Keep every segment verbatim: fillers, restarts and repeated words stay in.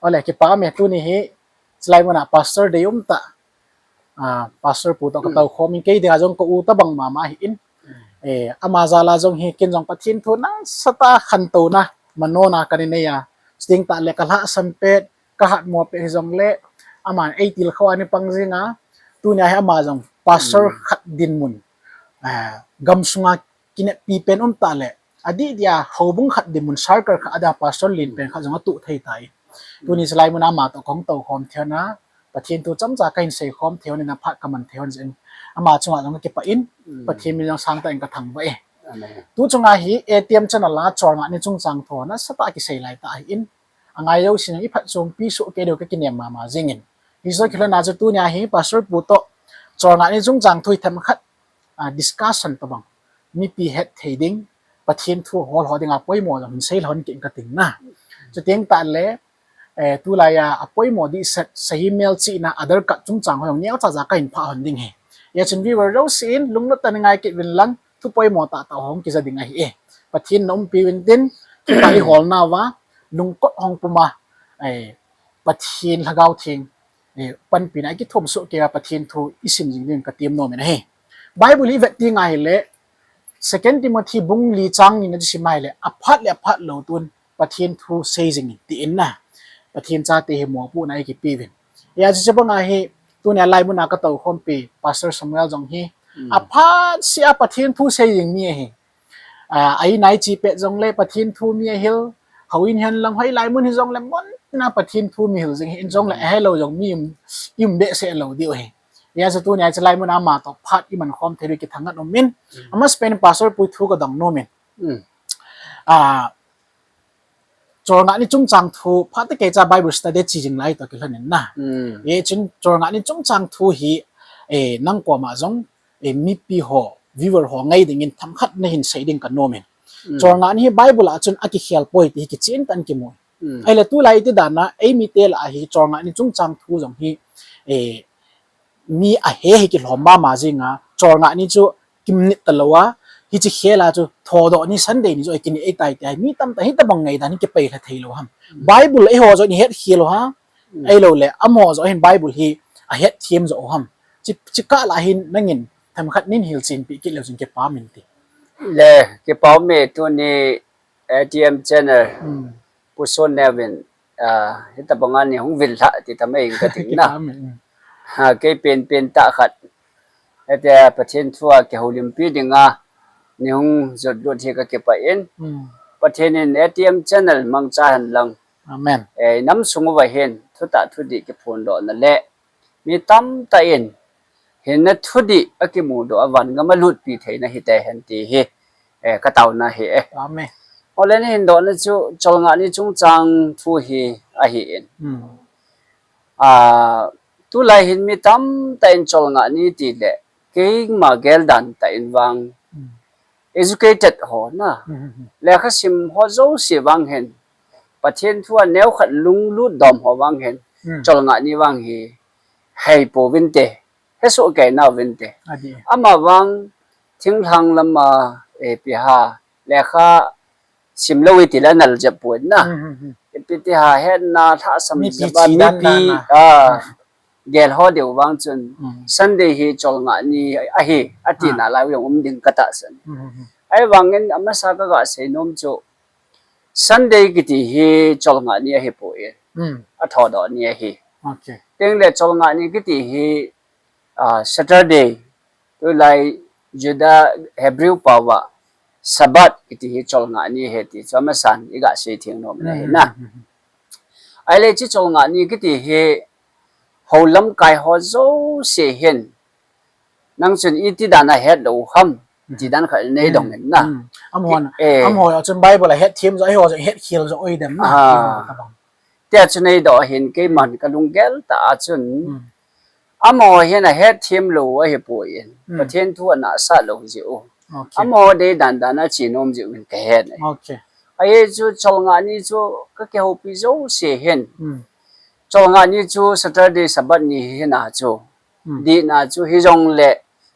Ole, kipa me tuni hi, chulai muna Pastor Dei um ta. Ah, Pastor pu to ka tau khom in kei dinga jong ka u ta bang mama hi in. Eh, ama jala jong hi kin jong Pathen thu nasatah a khantouna, manona ka nei a. Chuteng tah le ka lhahsam pet, ka hatmo pet hi jong le, ama ei til kho ani pang jinga. Tunia hi ama jong Pastor khat dinmun. Ah, gamsunga kineppi pen um ta le, adih dia houbung khat dinmun circle khat a dia pastor len pen khat jong atuh thei tai. Tuni chulai muna ama to kong tou khom thei na, Pathen thu chomcha kahin sei khom thei na phat kaman thei jin. Ama chunga jong ka kipah in, Pathen min jong sangtah in ka thangvah e. Tu chunga hi A T M channel a Cholngah ni chungchang thu nasatah kisei lai ta hi in. Angai jousen i phatchompi soh kei diu ka kinem mama jingin. Hijo kilhon a chu tunia hi Pastor pu to Cholngah ni chungchang thu hi themkhat, ah, discussion tobang. Mipi het thei ding, Pathen thu hol ho dinga poimo jong hin sei lhon kit ka ting na. Chuteng tah le, eh, tulai a, apoimo di set, sahi melchihna, Aadhaar card chungchang ho jong neocha cha kahin phah hon ding hi. Hijeh chun viewer jousen, lunglut tah in ngai kit uvin lang, thu poimo tahtah hung kija ding ahi e. Pathen na umpi uvin tin, thupha i holna uva, lungkot hung puma, eh, Pathen Lhagao Theng, eh, panpina i kithum soh kei a Pathen thu i sim jing ding ka tem nom in ahi. Bible i vet teng ahile, Second Timothy bung li chang ni na chu sim ahile, aphat le aphat lou tun, Pathen thu sei jing in ti in na. Pathen chate hi mopohna i kipe uvin. Hijeh chun chubang ahi, tunia lai muna ka tou khompi, Pastor Samuel jong hi. Aphat sia Pathen thu sei jing mi ahi. Ah, a in a i che pet jong le Pathen thu mi ahil, houin hen lang hoilai mun hi jong le mun tina Pathen thu mi hil jing hi in jong le ahelou jong mi um, i um behseh lou diu ahi. Hijeh chun tunia chulai muna ama to phat i man khom thei diu kithang ngat um in. Amasapen in Pastor pu thu ka dong nom in. Ah, Cholngah ni chungchang thu, phat tah kei cha Bible study che jing lai to kilhon in na. Hijeh chun Cholngah ni chungchang thu hi, eh, nang koma jong, eh, mipi ho, viewer ho ngai dingin themkhat na hin sei ding ka nom in. Cholngah ni hi Bible a chun akikhel poi ti hi kichen tah in kimu. Ahile tulai ti dan a, ei mite lah a hi Cholngah ni chungchang thu jong hi, eh, mi ahe hi kilhom mama jinga, Cholngah ni chu kimnit talou a, hiche khel a chu thodoh ni Sunday ni joh hi kinit ei tai ti a, mi tamtah hi tabang ngaidan hi kipei lha thei lou ham. Bible eiho joh in i het khel u ham, ahilou le, amaho joh hin Bible hi ahet them joh u ham. Chi, chi kah lah hin nangin themkhat nin hilchen peh kit leu chun kipa min ti. Le, kipa me tuni A T M channel, Pu Son Neo vin, ah, hitabang a nei hung vil lha ti tam ahi ka ting na. Kipa min. Ha, kei penpen tah khat. Hitia Pathen thu a kihoulimpi dinga nei hung jot lut hi ka kipah in. Pathen in A T M channel mangcha hen lang. Amen. Eh, nam sung uva hin, thutah thudih kiphondohna le, mi tamtah in, hinna thudih akimudoh a van gam a lutpi theina hite hen ti hi, eh, ka taona hi e. Amen. Ole, nei hin dohna chu, Cholngah ni chungchang thu hi ahi in. Ah, tulai hin mi tamtah in Cholngah ni ti le, keima gel dan tah in vang, educated ho na. Lekha sim ho jouse vang hin, Pathen thu a neokhat lunglut dom ho vang hin, Cholngah ni vang hi, hei pouvin te, hesoh kei nauvin te. Ama vang, thinglhang lama, eh, ipi ham, lekha sim lou iti le anal jep pon na. Ipi ti ham, hetna, lhahsam jep a, mipi, ah, gel ho diu vang chun, Sunday hi Cholngah ni ahi, ati nalai u jong um ding ka tahsan. Ahivangin amasa ka ga sei nom chu, Sunday kiti hi Cholngah ni ahipoi, athodoh ni ahi. Tengle Cholngah ni kiti hi, ah, Saturday, tulai Juda Hebrew pao a Sabbath kiti hi Cholngah ni ahi ti chu amasan i ga sei theng nom in ahi na. Ahile hiche Cholngah ni kiti hi hou lamkai ho jouse hin, nang chun iti dan a het lou ham, ti dan khat nei dong in na. Amaho, amaho chun Bible a het them joh, eiho jong het khel joh oi dem na. Tia chu nei doh hin keiman ka lunggel tah a chun, amaho hin ahet them lou ahipoi in, Pathen thu anahsah lou jeh u. Amaho dei dan dan a che nom jeh u hin ka het e. Ajeh chu Cholngah ni chu ka kihoupi jouse hin, Cholngah ni chu Saturday Sabbath ni hi hina chu, dihna chu hijongle,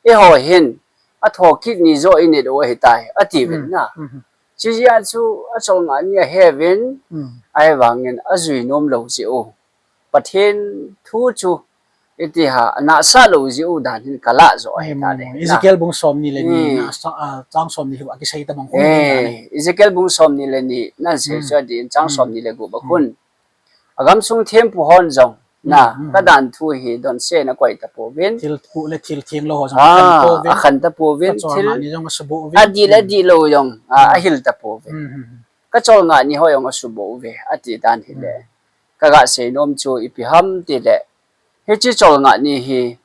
eiho hin, athokit ni joh i nit u ahitai, atiuvin na. Chujeh a chu acholngah ni ahe uvin, Hmm. ahivangin ajui nom lou jeh u. Pathen thu chu iti ham, anahsah lou jeh u dan hin kalah joh ahi tale. Hmm. Ezekiel bung somni le ni, Hmm. nahsah, ah, chang somni le gup a kisei tabang khun Eh, dan ahi. Ezekiel bung somni le ni, nasei Hmm. chu adih in chang Hmm. somni le gup a Hmm. khun. Agamsung thempu hon jong, na, Hmm, hmm. kadan thu hi donse in akoi tapouvin. Thil phu le thil theng lou ho jong Ah, akhan tapouvin. Akhan tapouvin, Kachol thil ngah ni jong asuboh uvin. adih le Hmm. adih lou jong, ah, Hmm. ahil tapouvin. Hmm, hmm, hmm. Kacholngah ni ho jong asuboh uve, ati dan hile. Hmm. Kaga sei nom chu ipi ham tile. Hiche cholngah ni hi,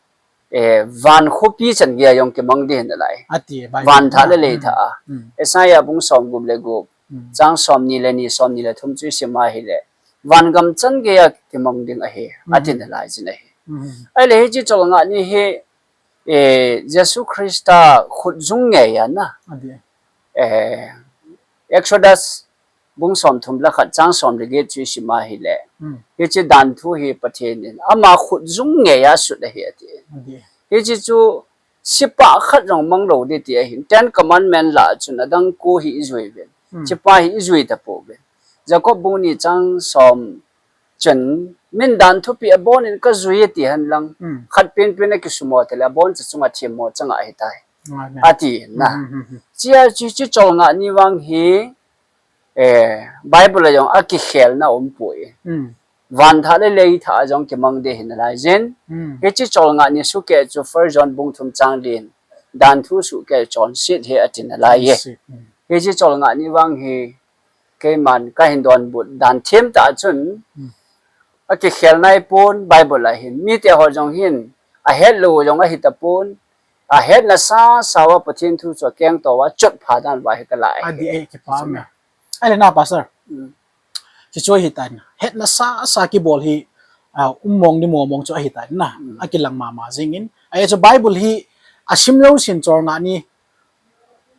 eh, van khopi chan geiya jong kimang ding ahi nalai. Ati, Bible Van thah na. le lei Hmm. thah a. Hmm. Isaiah bung somgup le gup. Hmm. Chang somni le ni, somni le thum chu isim a hile. Van gam chan geiya kimang ding ahi. Hmm. Ati nalai jin ahi. Hmm. Ahile hiche cholngah ni hi, eh, Jesu Christa khutjung ngeiya na. Ati. Eh, Exodus bung somthum le khat chang som le get chu isim a hile. Hmm. Hiche dan thu hi Pathen in ama khutjung ngeiya asut ahi ati. Ati. Hiche chu sepah khat jong mang lou ding ti ahin. Ten Commandment lah a chun adang ko hi ijui uvin. Hmm. Sepah hi ijui tapouvin. Jacob bung ni chang som chun, min dan thupi abon in kajui ati hen lang. Hmm. Khat penpen akisumo tile abon cha chunga themmo chang ahitai. Amen. Ati na. Hmm, hmm, hmm, hmm. Chea chu, chu cholngah ni vang hi, eh, Bible a jong akikhelna aumpoi. Hmm. Van thah le lei thah a jong kimang ding ahi nalai jin. Hmm. Hiche cholngah ni sukeh chu First John bung thum chang li in. Dan thu sukeh chonset hi ati nalai e. Chonset. Hmm. Hiche cholngah ni vang hi keiman kahin donbut dan themtah a chun, Hmm. akikhel naipon Bible a hin. Mite ho jong hin, ahet lou jong ahi tapon, ahetna sasa uva Pathen thu chu akeng tou a, chotpha dan uva hi kalah ahi. Ati e, kipa me. Ahile na, Pastor. Hmm. Hichu ahitan. Hetna sasa kibol hi, ah, um mong ni mong mong chu ahitan na. Hmm. Akilang mama jingin. Ahi chu Bible hi asim lou sin cholngah ni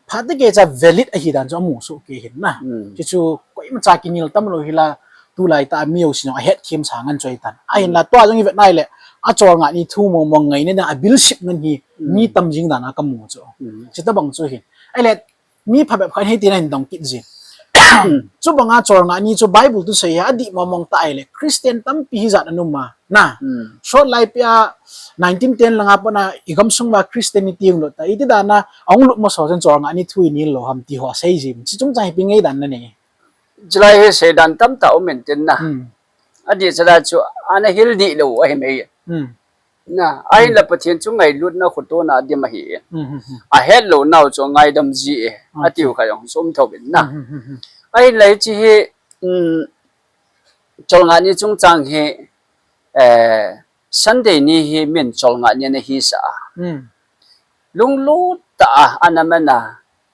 phat tah kei cha valid ahi dan chu amu soh kei hin na. Hmm. Hichu koima cha kinel tam lou hi la tulai tah a mi jousen jong ahet them sa ngan chu ahitan. Ahin la tua jong ivet nai le acholngah ni thu mong mong ngaina dan a bilsip ngan hi Hmm. mi tam jing dan a kamu chu. Hmm. Chuti bang chu hin. Ahile mi phabep khat hi tina hin dong kit jin. Chubanga cholngah ni chu Bible thusei hi adih mong mong tah ahile Christian tampi hijat ana um a. Na. Hmm. Sot laipi a nineteen ten langa pat a igamsung uva Christianity hung lut ta. Iti dan a ahung lut masa chun cholngah ni thu inel lou ham ti ho asei jin. Chuche chungchang hi ipi ngaidan nanei? Chulai hi seidan tamtah um in tin na. Hmm. Adih chala chu ana hil dih lou ahi mai. Hmm. Na, ahin la Pathen chu ngailutna khotona adim ahi. Hmm, hmm, hmm. Ahet lou nau chu ngaidam ji e. Okay. Atiu kha jong chu um thou vin na. Hmm, hmm, hmm, hmm. Ahin la hiche hi, um, cholngah ni chungchang hi, eh, Sunday ni hi min cholngah ni ana hisah a. Hmm. Lunglut tah a ana man a.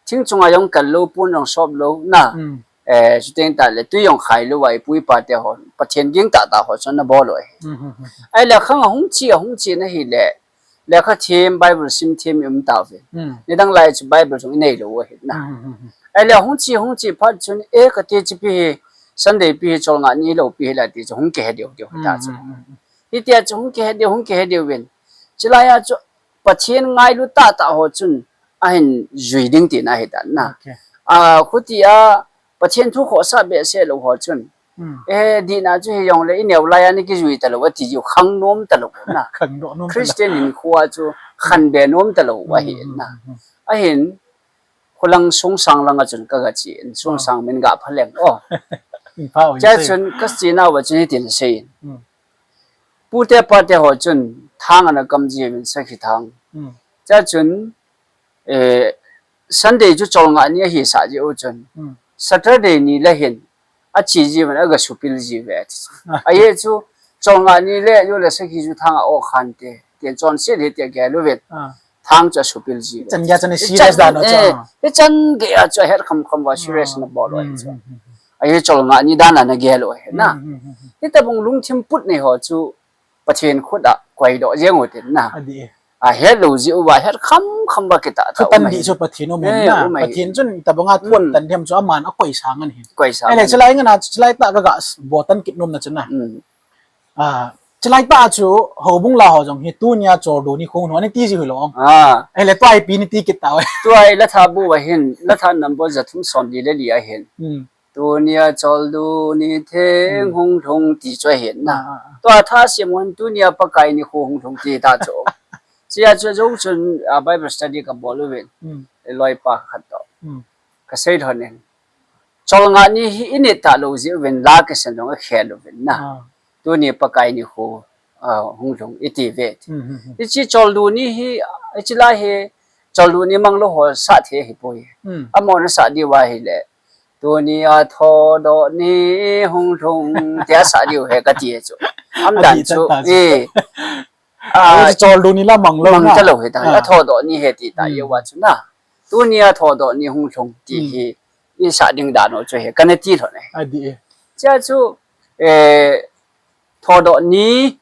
Thing chunga jong kal lou, pon jong sop lou, na. Hmm. Eh, chuteng tah le, tui jong khai lou a, ipu ipa te ho, Pathen ging tah tah ho chu ana bol u ahi. Hmm, hmm, hmm, hmm. Ahile khang ahung che, ahung che na hile, lekha them, Bible sim them i um tauve. Hmm. Nidang lai chu Bible jong inei lou u ahi na. Hmm, hmm, hmm, hmm. Ahile ahung che, ahung che phat chun, eh, kati chu ipi hi, Sunday pi hi cholngah ni lou pi hi la ti chu hung kihe diu diu ta chu. Hmm, hmm, hmm, hmm. Hitia chu hung kihe diu, hung kihe diu vin. Chulai a chu Pathen ngailu tah tah ho chun ahin jui ding tina ahi tan na. Okay. A, khuti a Pathen thu khohsah behseh lou ho chun. Hmm. Eh, dihna chu hijongle ineo lai a nakijui talou ati jiu khang nom talou na. Khang nom talou. Christian hinkho a chu khanbe nom talou ahi na. Hmm, hmm, hmm, hmm. Ahin, Khulang Sungsang langa chun kaga che in, Sungsang min ga pha leng o. Chea chun ka chenau va chun hitin asei in. Hmm. Pute pate ho chun thang ana kam jiuvin, sakhi thang. Hmm. Chea chun, eh, Sunday chu cholngah ni ahisah jeh u chun. Hmm. Saturday ni le hin, ache jiuvin, aga supil jiuve ati chu. Ah. Ajeh chu, cholngah ni le, jo le sakhi chu thang a o khante. Tin chonset hi tia gel uvin. Ah. Thang chu asupil jiuve. Chan geiya chun serious dan u chu. Eh, hichan geiya chu ahet kham kham uva serious ana bol u ahi chu. Hmm, hmm, hmm, hmm. Ahi cholngah ni dan ana gel u ahi na. Hmm, hmm, hmm, hmm. Hitabang lungthim put nei ho chu Pathen khut a koidoh jeng u tin na. Adih e. Ahet lou jeh uva, ahet kham kham uva kitah tah. Thutan dih chu Pathen um ahi na. Eh, um ahi. Pathen chun hitabanga thutan dih ham chu aman akoisah ngan ahi. Koisah ngan ahi. Ahile chulai ngan a, chulai tah kaga bol tan kit nom na chu na. Hmm. Ah, Chulai tah chu, houbung la ho jong hi, tunia Choldo nikho hung lhung, ani ti ji hilou. Ah. Ahile tua hi ipi nati kit tauve. Tua hi la tha bu a hin, la tha number ja thum som li le li a hin. Hmm. Tunia Choldo ni theng hung lhung ti chu ahin na. Ah, ah, ah. Tua tha siam hon tunia Pakai nikho hung lhung ti ta chu. Chia chu jong chun, ah, Bible study ka bol uvin. Hmm. Loipa khat toh. Hmm. Ka sei lhon in. Cholngah ni hi i nit talou jeh uvin la ka sen jong a khel uvin na. Ah. Tuni Pakai nikho, ah, hung lhung i ti ve. Hmm, hmm, hmm. Hiche Choldo ni hi, hiche la hi, Choldo ni mang lou ho sa thei hi poi. Hmm. Amaho na sa diu ahile. Tunia Thodoh ni hung lhung tia sa diu hi ka ti chu. Am dan chu, eh. Ah, Choldo ni la mang lou mang na. Talou hi ta. Ah. Thodoh ni hi ti ta, hmm, ye wa chu na. Tunia Thodoh ni hung lhung ti, hmm, hi. I sa ding dan u chu hi. Ka nati lhon e. Adih e. Chia chu, eh, Thodoh ni,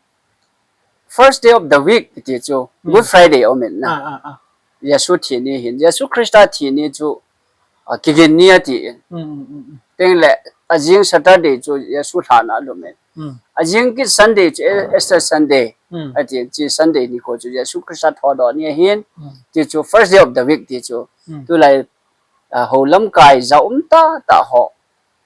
first day of the week ti chu, hmm, Good Friday um in na. Ah, ah, ah. Jesu thi ni hin. Jesu Christa thi ni chu, ah, kigin ni ati in. Hmm, hmm, hmm, hmm. Tengle, ajing Saturday chu Jesu lhan a lum in. Hmm. Ajing kit Sunday chu E-, Easter Sunday. Hmm. Ati in, hiche Sunday nikho chu Jesu Christa Thodoh ni ahin. Hmm. Ti chu first day of the week ti chu. Hmm. Tulai, ah, hou lamkai ja um tah tah ho.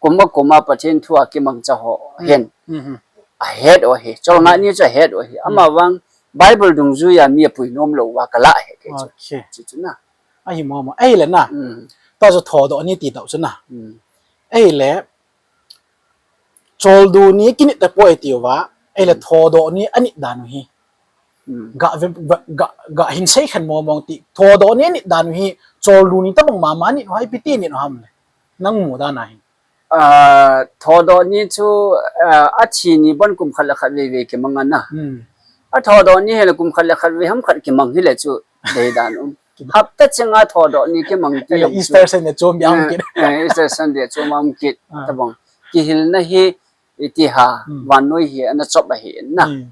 Kum a kum a Pathen thu a kimangcha ho, hmm, hin. Hmm, hmm. Ahet u ahi. Cholngah ni chu ahet u ahi. Hmm. Ama vang Bible dungjuia mi apui nom lou uva ka la ahi kei chu. Okay. Chu chu na. Ahi mo mo. Ahile na. Hmm. Tua chu Thodoh ni ti tau chu na. Hmm. Ahile, Choldo ni kinit tapoi ati uva. Ahile, hmm, Thodoh ni anit dan u hi. Hmm. Ga ve, ga, ga, ga hin sei khen mo mong ti. Thodoh ni anit dan u hi. Choldo ni tabang mama nit u hi ipi ti nit u ham le. Nang mu dan a hi. Ah, Thodoh ni chu, ah, athi ni bon kum khat le khat vei vei kimang a na. Hmm. A Thodoh ni hi le kum khat le khat vei ham khat kimang hi le chu dei dan um. Hapta chenga Thodoh ni kimang ti. Ahile jong Easter chu. Sunday chu um kit. Eh, eh, Easter Sunday chu um kit. Ah. Tabang. Kihilna hi iti ha, hmm, vannoi hi ana chop ahi na. Hmm.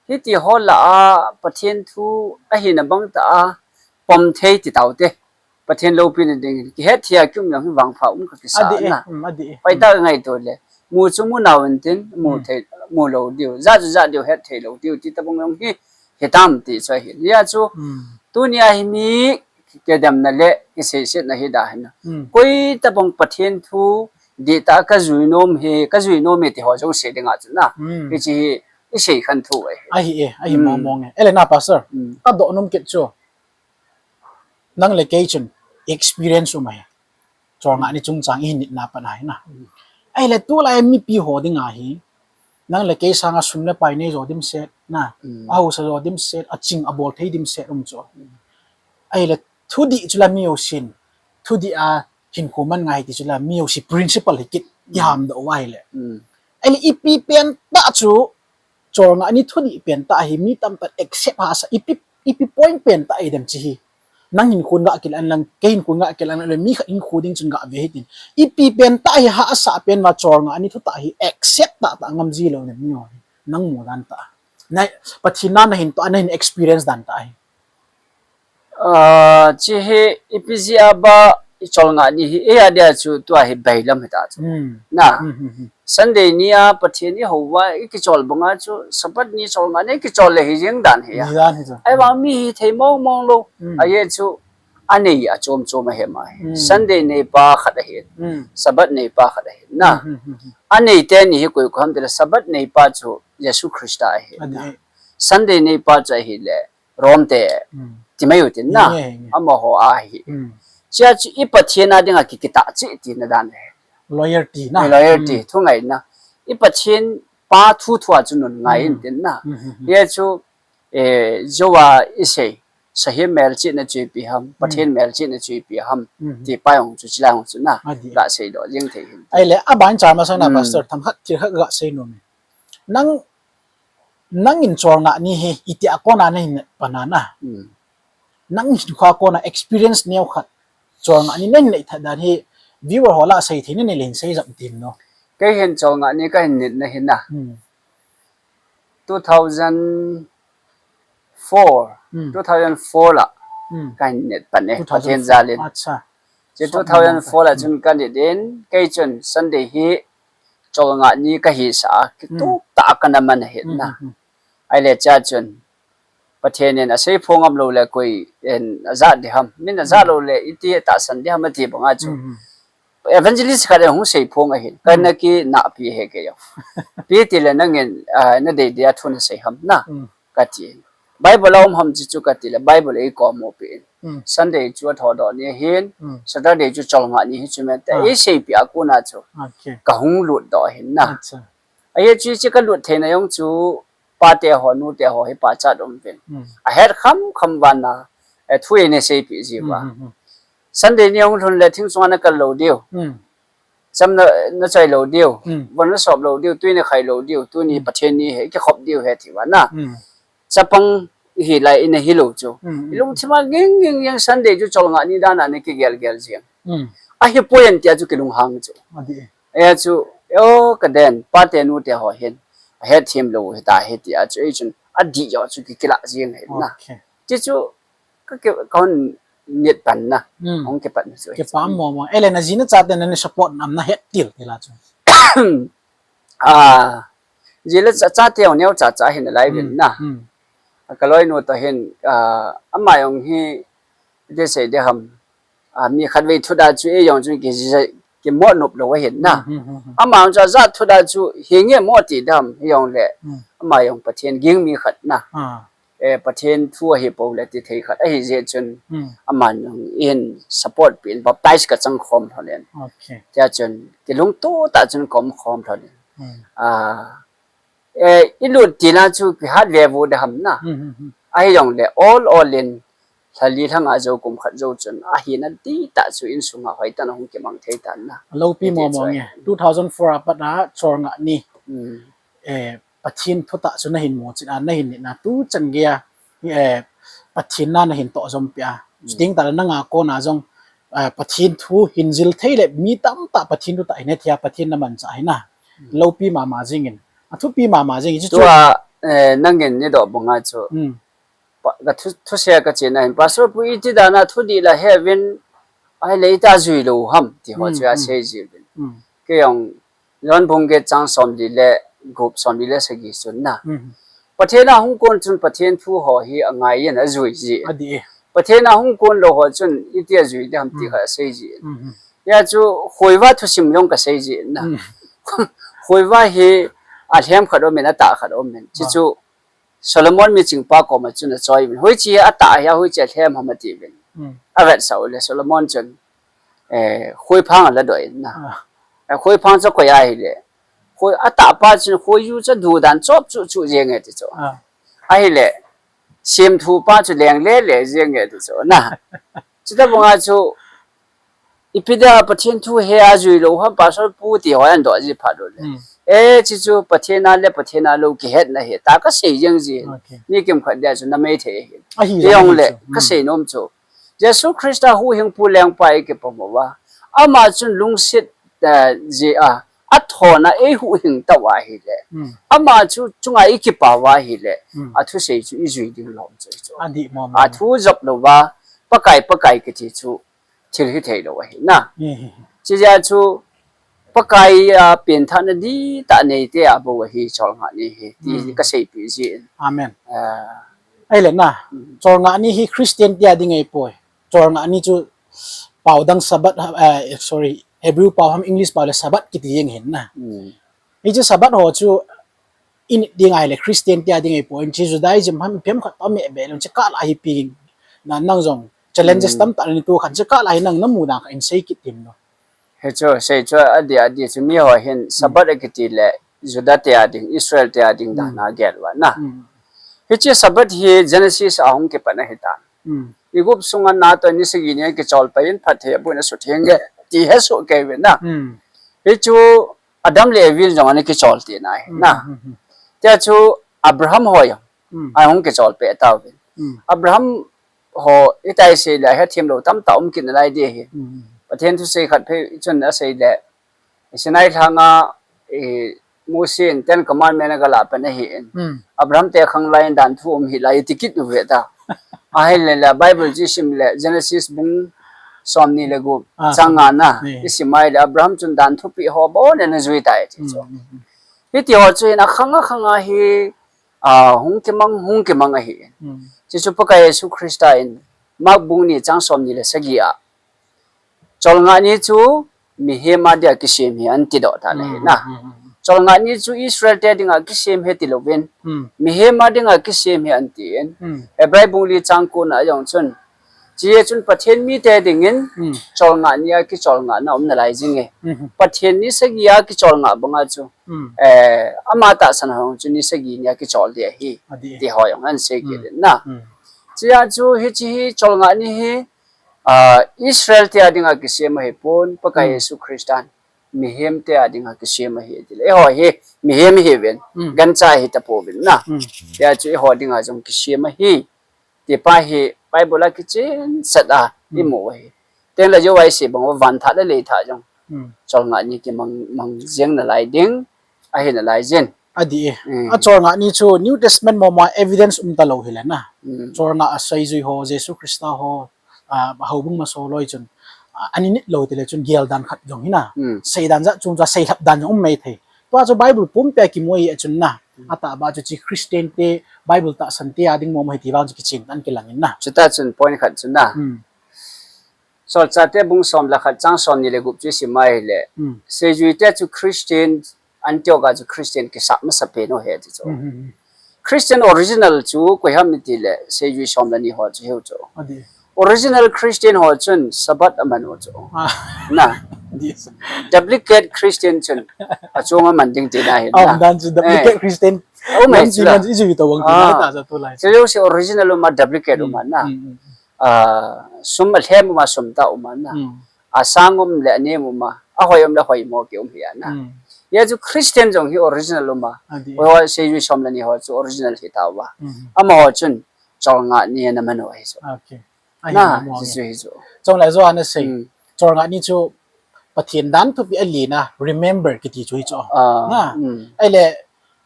Hiti ho la a Pathen thu ahina bang ta a pom thei ti tau te. Pathen loupina ding, kihet thei a kium jong hi vangpha um kha kisa na. Adih e, um, adih e. Pai ta ngai to le. Mu chu mu nau in tin, mu, hmm, thei, mu lou diu. Ja chu ja diu, het thei lou diu. Ti tabang jong hi, hitam ti chu ahi. Hia chu, hmm, tunia hi mi kidemna le kiseisetna hi da hi na. Hmm. Koi tabang Pathen thu, dih ta ka jui nom hi, ka jui nom hi ti ho jong sei ding a chu na. Hmm. Hiche hi, i sei khen thei u ahi. Ahi e, ahi, hmm, mong mong e. Ahile na Pastor, hmm, ka doh nom kit chu. Nang le kei chun experience um ahi. Cholngah ni chungchang i hin nitna pan ahi na. Ahile tulai mipi ho ding ahi. Nang le kei sanga sum le pai nei jo dimset na. Mm. Ahaosa jo dimset, aching abol thei dimset um chu. Mm. Ahile thudih chu la mi jousen. Thudih a hinkho man ngai ti chu la mi jouse principle hi kit i, mm, hamdoh u ahile. Mm. Ahile ipi pen tah chu Cholngah ni thudih pen tah hi mi tamtah accept hahsa ipi, ipi point pen tah hi dem chi hi. Nang hinkho in ga kil an lang, kei hinkho in ga kil an lang, mi khat hinkho ding chun ga ve hitin. Ipi pen tah hi hahsa pen va cholngah ni thutah hi accept tahtah ngam ji lou nem ni ho hi. Nang mu dan tah. Na, Pathen na, na hin toh, na hin experience dan tah hi. Ah, chi hi ipi jeh a ba i cholngah ni hi, eia dia chu tua hi bailam hita chu. Hmm. Na. Hmm, hmm, hmm. Sunday ni a Pathen i hou uva i kichol banga chu Sabbath ni cholngah ni kichol le hi jeng dan hi a. Hi dan hi chu. Ahivang mi hi thei mong mong lou. Hmm. Ajeh chu anei a chom chom ahi mai. Hmm. Sunday neipa khat ahi. Hmm. Sabbath neipa khat ahi. Na. Hmm, hmm, hmm, hmm. Anei teni hi koi koi ham tile Sabbath neipa chu Jesu Christa ahi. Adi. Na. Sunday neipa chu ahile Rome te, hmm, ti mai u tin na, nge, nge, amaho ahi. Hmm. Chia chu i Pathen a dinga ki, kitah cheh tina dan le. Loyalty na. Eh, loyalty, hmm, thungaina. I Pathen pa thu thua chu nun ngai in, hmm, tin na. Hmm, hmm, hmm. Hia chu, eh, jouva i sei, sahem melchihna chu ipi ham, hmm, Pathen melchihna chu ipi ham, hmm, hmm, ti pa jong chu chilai jong chu na. Adi. Ga seidoh jeng thei hin. Ahile, aban cha masang na, hmm, Pastor, themkhat thil khat ga sei nom e. Nang Nangin cholngah ni hi, itia kona nahin pan a na. Hmm. Nang hinkhoa kona experience neo khat. Cholngah ni nahin nei that dan hi, viewer ho lah a sei thei nanei le hin sei jap tin no. Kei hin cholngah ni kahin nit na hi na. Hmm. Two thousand four, hmm, two thousand four lah, hmm, kahin nit pan e, Pathen jal in. Acha. Chu two thousand four lah chun ka nit in, kei chun Sunday hi cholngah ni kahisah a, kitup, hmm, tah a kana man ahi na. Hmm, hmm, hmm. Ahile cha chun, Pathen in asei phong am lou le koi in aja di ham. Min aja lou le iti tahsan di ham ati banga chu. Evangelist khat in hung sei phong ahin. Kana kinahpi he kei jong. Ipi tile nangin, ah, nadei dia thu nasei ham na. Kati. Bible a um ham chi chu kati le Bible eikom mo pi in. Sunday chu athodoh ni ahin. Saturday chu cholngah ni hi chu men te. Eiseipi a kona chu. Kahung lut doh ahin na. Ahi chu, chu kalut theina jong chu pate ho, nute ho hi pachat um uvin. Ahet kham kham vana, eh, thu eina seipi jiuva. Sunday ni hung lhun le thing sunga nakal lou diu. Cham na, nachoi lou diu. Von nasop lou diu, tui nakhai lou diu, tuni Pathen ni hi kikhop diu hi tiva na. Chapang ihi lai ina hilou chu. Ilungthima ging ging jeng Sunday chu cholngah ni dana nakigel gel jeng. Ahipoi an tia chu kilunghang chu. Ahi chu, o kaden, pate nute ho hin. Ahet thim lou hita hi tia chu, ei chun, adih jo chu kikila jeng hi na. Ti chu, ka ki, kahung nit pan na. Hung kipan na chu. Kipa mo mo. Ele naji nachate nani support nam nahet til tila chu. Ah, ji le cha, chate jong neocha cha hin alai vin na. Kaloinu toh hin, ah, ama jong hi, iti sei di ham. Ah, mi khatvei thuda chu ei jong chu ki, kimo nop lou ahin na. Ama jong chu ajat thuda chu hinge mo ti di ham, ei jong le. Ama jong Pathen ging mi khat na. Eh, Pathen thu ahi pou le ti thei khat ahi jeh chun. Aman jong in support pi in baptize kachang khom lhon in. Tia chun kilungto tah chun kom khom lhon in. Ah, eh, ilut tina chu kihat ve vo di ham na. Ahi jong le all all in lhali lhanga jou kum khat jou chun ahina titah chu insunga hoitah in ahung kimang thei tan na. Loupi mo mo nge. Two thousand four a pat a cholngah ni. Eh, Pathen thutah chu nahin mu chin a, nahin nit na tuchan gei a, eh, Pathen na nahin toh jom pi a. Chuting tah le nanga kona jong, eh, Pathen thu hin jil thei le mi tamtah Pathen thutah hin hetthei a Pathen na manchah hi na. Loupi mama jing in. Athupi mama jing in. Chu chu. Tua, eh, nangin nidoh banga chu. Pa, ka thu, thusei a kachena hin. Pastor pu iti dana thudih la he uvin ahile ita jui lou ham ti ho chu asei ji uvin. Kei jong John bung get chang somli le gup, somli le sagi chun na. Pathen a hung kon chun Pathen thu ho hi angai in ajui ji. Pathen a hung kon lou ho chun iti ajui di ham ti kha asei ji. Hia chu khoiva thusim jong kasei ji na. Khoiva hi alhem khat um in, atah khat um in. Chi chu Solomon miching pa koma chun achoi uvin. Hoiche atah hia, hoiche alhem ham ati uvin. Avetsah u le Solomon chun, eh, khoiphang aladoh in na. Eh, khoiphang chu koi ahile. Khoi atah pa chun khoiju chu adudan chop chu chu jeng e ti chu. Ahile, semthu pa chu leng le le jeng e ti chu na. Chuta banga chu Ipi dia Pathen thu he ajui lou ham, Pastor pu ti ho ahin doh ji phat u le. Eh, chi chu Pathen a le Pathen a lou kihetna hi ta kasei jeng ji. Mi kimkhat dia chu namai thei hi. Ti jong le kasei nom chu. Jesu Christa huhhingpu lengpa i kipom uva. Ama chun lungset, eh, jeh a, athona eihuhhing tauva ahile. Ama chu chunga i kipah uva ahile. Athusei chu i jui ding lom chu chu. Athu jop louva, Pakai, Pakai kiti chu thil hithei lou ahi na. Chijeh a chu Pakai a penthahna dihtah neite a bou ahi cholngah ni hi ti kaseipi jin. Amen. Ahile na, cholngah ni hi Christian te a ding ahipoi. Cholngah ni chu pao dang Sabbath, eh, sorry, Hebrew pao ham English pao le Sabbath kiti jeng ahin na. Hichu Sabbath ho chu i nit ding ahile Christian te a ding ahipoi, hichu Judaism ham ipi ham khat pha meh beh lou, chukah lah hi ipi na nang jong challenges tamtah nei tu khan chukah lah hi nang namu dan khat in sei kit tim no. Hichu sei chu adih adih chu mi ho hin Sabbath akiti le Juda te a ding, Israel te a ding dan a gel uva na. Hiche Sabbath hi Genesis a hung kipan ahitan. Aigupta sunga na toh ni sagi ni kichol pai in phatthei aboh in asutheng e ti hesoh kei uve na. Hichu Adam le Evi jong ana kichol tina ahi na. Tia chu Abraham ho jong ahung kichol peh tauvin. Abraham ho itai sei le hethem lou tamtah um kit nalai di ahi. Pathen thusei khat phei chun asei le Sinai lhanga, eh, Mose in Ten Commandment agalah pan ahin. Abraham te khang lai in dan thu um hih lai ti kit uve ta. Ahile le Bible chu isim le Genesis bung somni le gup chang nga na. Isim ahile Abraham chun dan thupeh ho abon in ajui tai ti chu. Hiti ho chu hin akhang akhang a hi Ah, hung kimang, hung kimang ahi. Hmm. Chuchu Pakai Jesu Christa in Mark bung ni chang som ni le sagi a, cholngah ni chu mihem a dia kisem ahi ati doh ta le hi na. Hmm, hmm, hmm, hmm. Cholngah ni chu Israel te dinga kisem ahi ti louvin, Hmm. mihem a dinga kisem ahi ati in. Hmm. Hebrai bung li chang ko na jong chun, chuche chun Pathen mite dingin Hmm. cholngah ni a kicholngahna um nalai jing e. Hmm. Pathen ni sagi a kicholngah banga chu, Hmm. eh, ama tahsan ho chu ni sagi ni a kichol ding ahi. Adi. Ti ho jong ana sei kit Hmm. in na. Hmm. Chuche chu hiche hi cholngah ni hi, ah, Israel te a dinga kisem ahipon, Pakai Hmm. Jesu Christan mihem te a dinga kisem ahi ti le. Eiho hi mihem ihiuvin, Hmm. gancha ihi tapouvin na. Hmm. Hijeh chun eiho dinga jong kisem ahi. Ti pa hi Bible a kichen set a Hmm. imu u ahi. Tengle jou a isei bang uva van thah le lei thah jong Hmm. cholngah ni kimang, mang jeng nalai ding, ahi nalai jin. Adi e. Hmm. A cholngah ni chu New Testament mama evidence um talou hile na. Hmm. Cholngah a seijui ho, Jesu Christa ho, ah, houbung masa ho loi chun, ah, ani nit lou tile chun gel dan khat jong hi na. Hmm. Sei dan jat chung chu a seilhap dan jong um mai thei. Tua chu Bible pumpi a kimu ahi a chun na. Hmm. Atah ba chu hiche Christian te, Bible tahsan te a ding mama ahi ti vang chu kichen tan kilang in na. Chuta chun point khat chu na. Hmm. Solchahte bung som le khat chang som ni le gup chu isim a ahile. Hmm. Seijui te chu Christian, Antioch a chu Christian kisah masapen u ahi ti chu. Hmm, hmm, hmm. Christian original chu koi ham iti le, seijui som le ni ho chu ahiu chu. Adi. Original Christian ho chun Sabbath aman u chu. Ah. Na. Adi. Duplicate Christian chun achung aman ding tina ahi na. Ah, dan chu duplicate Eh. Christian. Oh, mai Lam chu ti la. Man chu ijui tobang ti Ah. na ta chu tulai. Chu jouse original um a duplicate um Hmm, a na. hmm, hmm. Ah, sum alhem um a sum tah um a na. Hmm. Asang um le anem um a, ahoi um le hoimo ki um ahi a na. Hmm. Hijeh chun Christian jong hi original um a. Adi. Hoi ho seijui som le ni ho chu original hi tauva. Hmm. Amaho chun cholngah ni ana man u ahi chu. Okay. Ahi Na, mo hi nge. chu, hi chu. Chuleh jou ana sei. Hmm. Cholngah ni chu Pathen dan thupi ali na, remember kiti chu hi chu. Ah, Na. hmm. Ahile,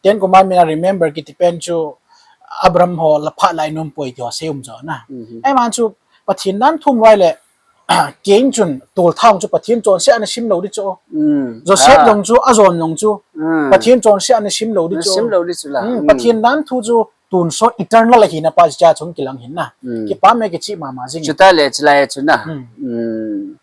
Ten Commandment a remember kiti pen chu Abraham ho la phat lai nom poi ti ho sei um jo na. Mhm. Ahivang chu Pathen dan thu um loi le, Cain chun toltha jong chu Pathen chonset a ana sim lou ding chu. Mm. Joseph Ah. jong chu, ajon jong chu. Mm. Pathen chonset a ana sim lou ding Ana chu. sim lou ding chu la. Mm, Mm. Pathen dan thu chu tonsot eternal ahina pa chu cha chung kilang hin na. Mm. Kipa me kichih mama jing. Chuta le chulai chu na. Mm. Mm.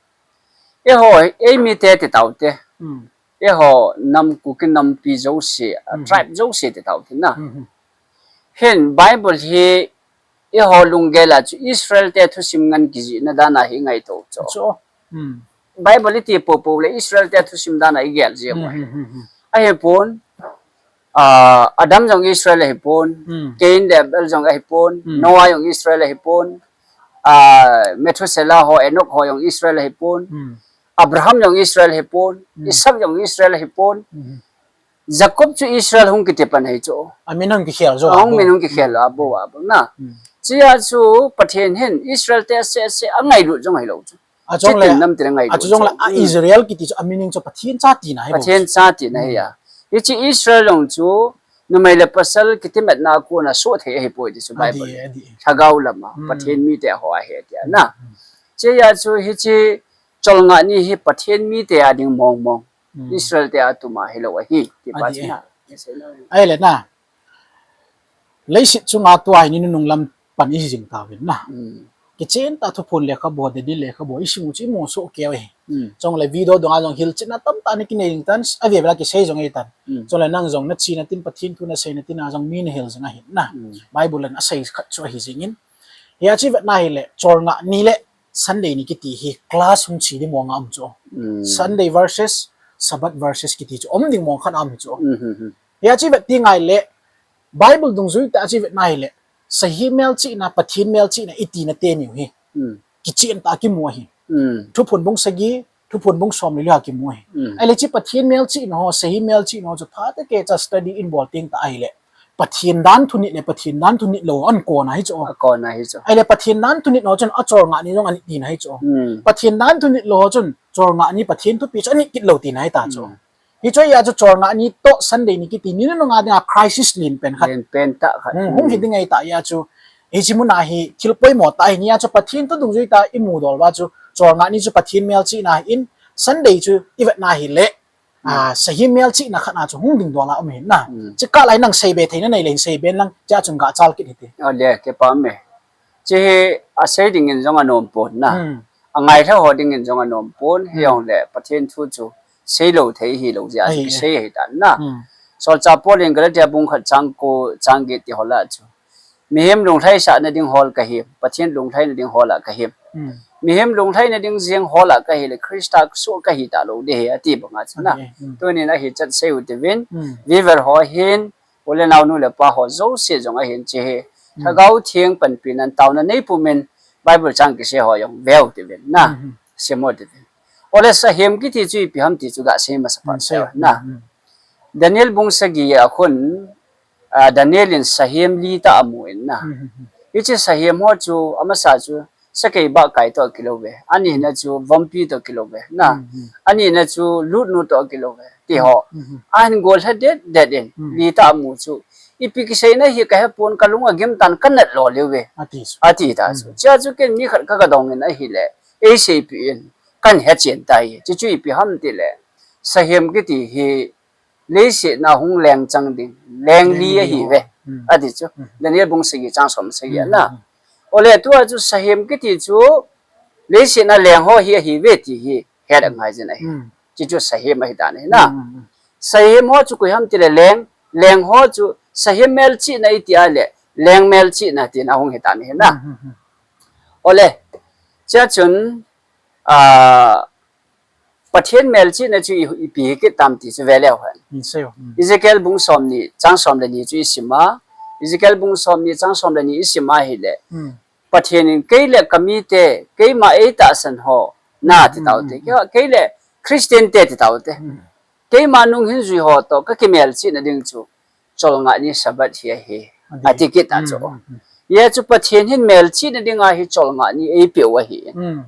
Eiho, eimi te ti tau te. Mm. Eiho nam Kuki nampi jouse, a, Mhm. tribe jouse ti tau te na. Mhm. Hin Bible hi eiho lunggel a chu Israel te thusim ngen kijihna dan a hi ngaito chu. Chu. Hmm. Bible iti popo le Israel te thusim dan a igel ji Hmm, mo. hmm, hmm, hmm. Ahipon, ah, Adam jong Israel ahipon, Hmm. Cain le Abel jong ahipon, Hmm. Noah jong Israel ahipon, ah, Methuselah ho, Enoch ho jong Israel ahipon, Hmm. Abraham jong Israel ahipon, Hmm. Isaac jong Israel ahipon, Hmm. Jacob chu Israel hung kiti pan ahi chu. Amin hung kikhel jo, Hung abo. min hung kikhel lo, abo, abo na. Hmm. Chuti a chu Pathen hin Israel te ase ase angailut jong ahilou chu. Achong Chitin le, nam tin angailut achong le, chu. a Hmm. Israel kiti chu amin chu Pathen cha tina ahi Pathen bou. cha tina ahi Hmm. a. Hiche Israel jong chu numei le pasal kitimatna a kona soh thei ahipoi ti chu Adi, Bible. adi. Lhagao lama, Hmm. Pathen mite ho ahi tia Hmm. na. Hmm. Chuti a chu hiche cholngah ni hi Pathen mite a ding mong mong. Hmm. Israel te a tuma hilou ahi, ti pa Adi chu e. na. Ahile na. Leiset chunga tua hi ni nunung lam pan ijing tauvin na. Hmm. Kichen tah thuphon lekhabu, Delhi lekhabu, isim u chu imu soh kei u ahi. Hmm. Chule video dunga jong hilchetna tamtah ana kinei jing tan, ave vel a kisei jong ahi tan. Hmm. Chule nang jong nachena tin Pathen thu nasei na tin a jong mi nahil jing ahi na. Hmm. Bible in asei khat chu ahi jingin. Hiche vetna hile, cholngah ni le Sunday ni kiti hi clash hung che ding mong a um chu. Hmm. Sunday versus Sabbath versus kiti chu um ding mong khat a um chu. Hmm, hmm, hmm. Hiche vet ti ngai le Bible dungjui tah a che vetna hile, sahi melchihna, Pathen melchihna itina teni u hi. Hmm. Kichen tah a kimu ahi. Hmm. Thuphon bung sagi, Thuphon bung som le li a kimu ahi. Hmm. Ahile hiche Pathen melchihna ho, sahi melchihna ho chu phatah a kicha study in bol teng tah ahile. Pathen dan thunit le Pathen dan thunit lou ahin kona ahi chu. Akona ahi chu. Ahile Pathen dan thunit lou chun acholngah ni jong anit tina ahi chu. Hmm. Pathen dan thunit lou chun cholngah ni Pathen thupi chu anit kit lou tina ahi ta chu. Hmm. Hiche a chu cholngah ni toh Sunday ni kiti ni nunung a dinga crisis len pen khat. Len pen tah khat. Hmm, hung hi Hmm. ding ahi ta a chu. Hiche muna hi thil poimo tah ahi nia chu Pathen thu dungjui tah a imu dol uva chu cholngah ni chu Pathen melchihna ahin Sunday chu ivetna hile Ah, sahem melchihna khat na chu hung dingdol a um ahin na. Hmm. Chukah lai nang seibe theina nei le hin seibe lang, chua chun gachal kit hite. Ole, kipa me. Hiche hi asei dingin jong anom pon na. Hmm. Angailha ho dingin jong anom pon, hmm, hijongle Pathen thu chu seilou thei hilou jeh a chu, ahi, kisei ahitan na. Hmm. Solchah Paul in Galatia bung khat chang ko, chang get ti ho lah chu. Mihem lunglhaisahna ding hol kahi, Pathen lunglhaina ding hol a kahi. Hmm. Mihem lunglhaina ding jeng hol a kahi le Christa soh kahi talou ding ahi ati banga chu na. Ahi, hmm. Tunin ahi chat sei u tivin, hmm, viewer ho hin, u le nao nu le pa ho jouse jong ahin hiche hi. Hmm. Lhagao Theng panpina taona nei pumin Bible chang kisei ho jong veu tivin na. Hmm, hmm. Sim u tivin. Ole sahem kiti chu ipi ham ti chu gasei masa phat, hmm, sei u na. Hmm, hmm. Daniel bung sagi a khun, ah, Daniel in sahem li tah amun na. Hmm, hmm, hmm. Hiche sahem ho chu amasa chu sakei bahkai toh kilou ve. Anina chu vompi toh kilou ve na. Hmm, hmm. Anina chu lutnu toh kilou ve. Ti ho. Hmm, hmm. Ahin gollha det det in, hmm, li tah amu chu. Ipi kiseina hi kahepon kalung agim tan kanat lou lheh ve. Ati chu. Ati ta chu. Hmm. Chua chu ken mi khat kagadong in ahile. Eiseipi in. Kahin hechen tai. Chuchu ipi ham tile. Sahem kiti hi leiset a hung leng chang ding, leng li ahi ve. Hmm. Ati chu. Hmm. Daniel bung sagi chang som sagi a na. Hmm. Ole tua chu sahem kiti chu leiset a leng ho hi ahi ve ti hi het angai jin ahi. Hmm. Chuchu sahem ahitan ahi na. Hmm, hmm, hmm. Sahem ho chu koi ham tile leng, leng ho chu sahem melchihna iti a le, leng melchihna tin ahung hitan ahi na. Hmm, hmm, hmm. Ole, chua chun, ah, Pathen melchihna chu i, ipi hi kit tam ti chu ve leu hen. Hmm, sei u. Hmm. Ezekiel bung som ni, chang som le ni chu isim a. Ezekiel bung som ni, chang som le ni isim a ahile. Hmm. Pathen in kei le kamite, keima eitahsan ho, na, hmm, ti tau te. Hmm. Kei, kei le Christian te ti tau te. Hmm. Keima nung hin jui ho toh kakimelchihna ding chu cholngah ni Sabbath hi ahi. Ati. Ati kit a chu. Hmm, hmm, hmm. Hia chu Pathen hin melchihna dinga hi cholngah ni eipeh u ahi. Hmm.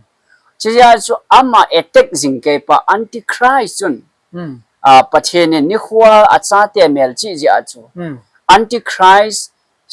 Chuti a chu ama attack jing kei pa Antichrist chun. Hmm. Ah, Pathen in nikho a achate melchih jeh a chu. Hmm. Antichrist,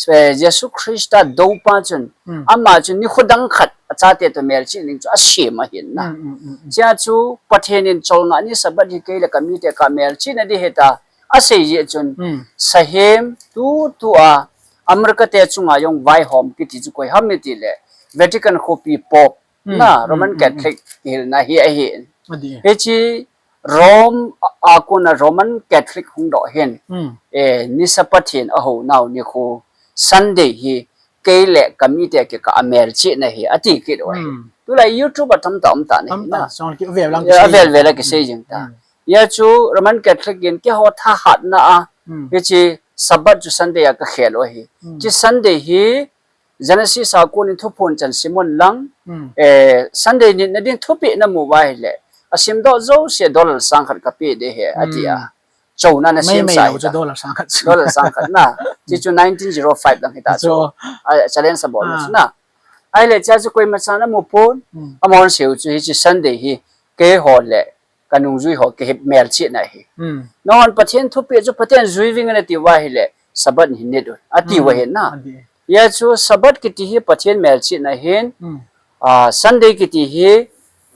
eh, Jesu Christa doupa chun. Hmm. Ama chu nikho dang khat achate toh melchih ding chu asem ahin na. Hmm, hmm, hmm, hmm. Chuti a chu Pathen in cholngah ni Sabbath hi kei le kamite kamelchihna ding ahi ta. Asei jeh chun, hmm, sahem tutua America te chunga jong vaihom kiti chu koi ham itile Vatican khopi Pope, hmm, na, hmm, Roman, hmm, Catholic, hmm, kihilna hi ahi. Ati. Hiche Rome a, a kona Roman Catholic hung doh hin, hmm, eh, ni Sabbath hin ahou nau nikho Sunday hi kei le kamite kikah a melchihna hi ati kit u ahi. Hmm. Tulai YouTube a tamtah um tan ahi na. Tamtah, song ki vel lang, eh, kisei, vel vel a kisei jing ta. Hmm. Hia chu Roman Catholic in keiho thahatna a, hmm, hiche Sabbath chu Sunday a kakhel u ahi. Hmm. Hiche Sunday hi Genesis a konin Thuphon chan sim un lang, hmm, eh, Sunday nitna ding thupeh namu uva ahile, asimdoh jouse dollar sang khat kapeh ding ahi, ati a. Hmm. Chona ana, mai, sem mai sa lou chu ta. Dollar sang khat chu. Dollar sang khat na. Chuchu nineteen zero five lang hita chu. Chu. A, challenge abol, ah, chu na. Ahile chuchu koima chan amu pon. Hmm. Amahon asei u chu hiche Sunday hi keiho le kanungjui ho kimelchihna ahi. Hmm. Nahon Pathen thupeh chu Pathen jui ving in ati uva ahile Sabbath hi nit un ati u ahi na. Hmm. Ati. Hia chu Sabbath kiti hi Pathen melchihna ahin, hmm, ah, Sunday kiti hi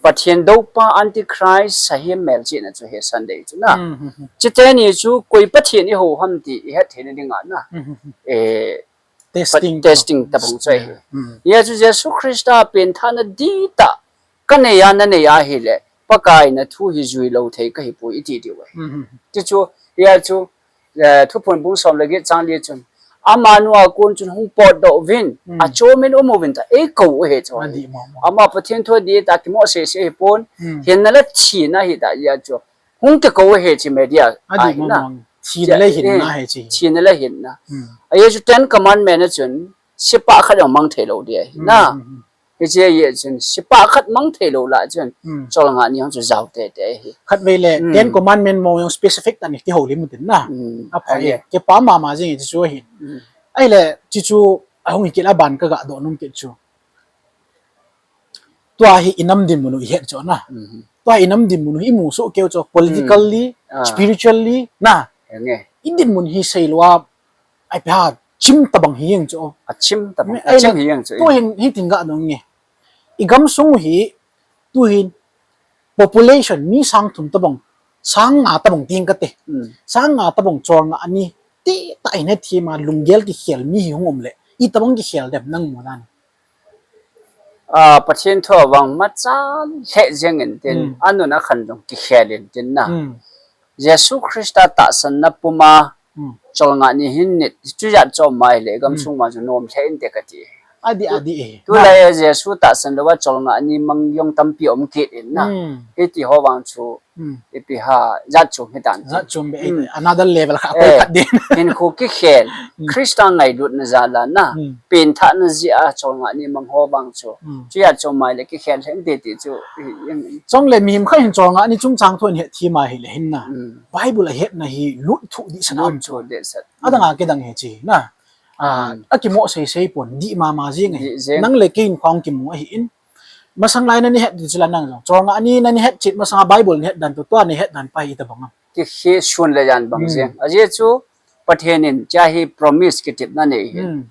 Pathen doupa Antichrist sahem melchihna chu ahi Sunday chu na. Hmm, hmm, hmm. Chuteni chu koi Pathen ihou ham ti ihet theina dinga na. Hmm, hmm, hmm. Eh, testing, testing tabang chu ahi. Hmm. Hia chu Jesu Christa penthahna dihtah kanei a nanei ahile, Pakai na thu hi jui lou thei kahipoi iti diu ahi. Hmm, hmm, hmm. Chuchu, hia chu, eh, Thuphon bung som le get chang li chun, amanu a kon chun hung potdoh uvin, hmm, achomin um uvin ta, eikou u ahi chu. Adi mama. Ama Pathen thu dih ta kimo sese ahipon, hmm, hinna le thina ahi ta hia chu. Hung kikou u ahi chu media a, adi ahi na. Mama. Thina le hinna, eh, ahi chu. Thina le hinna. Hmm. Ahia chu Ten Commandment a chun, sepah khat jong mang thei lou ding ahi na. Hmm, hmm, hmm. Hiche a chun, sepah khat mang thei lou lah chun, hmm, cholngah ni hung chu jao teitei ahi. Khatvei le, hmm, Ten Commandment mong jong specific tah in kihoulim u tin na. Hmm. Apha e, ahi. Kipa mama jing e chuchu ahi. Hmm. Ahile, chuchu ahung hi kit a ban kaga doh nom kit chu. Tua hi inam dinmun u ihet chu na. Hmm. Tua hi inam dinmun u imu soh keu chu, politically, hmm, ah, spiritually, na. Enge. Idinmun hi seilou a, Ai, pha, chim tabang hi jeng chu. Achim tabang. Ai, achim hi jeng chu. Tuhin hitin ga dong nge. I gamsung hi, tuhin population mi sang thum tabang Sang nga tabang ting kate. Hmm. Sang nga tabang cholngah ni ti ta in hethem a lunggel kikhel mi hi hung um le. Itabang kikhel dem nang mu dan. Pathen thu a vang macha lheh jeng in tin, hmm, anun akhan jong kikhel in tin na. Hmm. Jesu Christa tahsanna puma, hmm, cholngah ni hin nit, chujat chom mai le gamsung ma chu nom lheh inte kati. Adi, adi e. Tulai a Jesu tahsan louva cholngah ni mang jong tampi um kit in na. Hmm. Hiti ho vang chu, hmm, ipi ham, jat chom hitan. Jat chom be, hmm, another level kha, eh, koi khat din. Hinkho kikhel, hmm, Christa ngailutna jal a na. Hmm. Pengthahna jeh a cholngah ni mang ho vang chu. Hmm. Chujat chom mai le kikhel lheh inte ti chu. Chule mihem khat hin cholngah ni chungchang thu ahin hethem a hile hin na. Hmm. Bible a hetna hi lut thu dehset a um chu. Lut thu dehset. Adang a kidang hi chi na. Ah, hmm, akimo seisei pon, dih mama jeng ahi. Dih jeng. Nang le kei in khang kimu ahi in. Masang lai nani het di chu la nang jong. Cholngah ni nani het chet masang a Bible ni het dan toh, tua ni het dan pa hi itabang am. Kikhel sun le jan bang, hmm, jeng. Ajeh chu Pathen in hiche hi promise kitepna nei ahi. Hmm.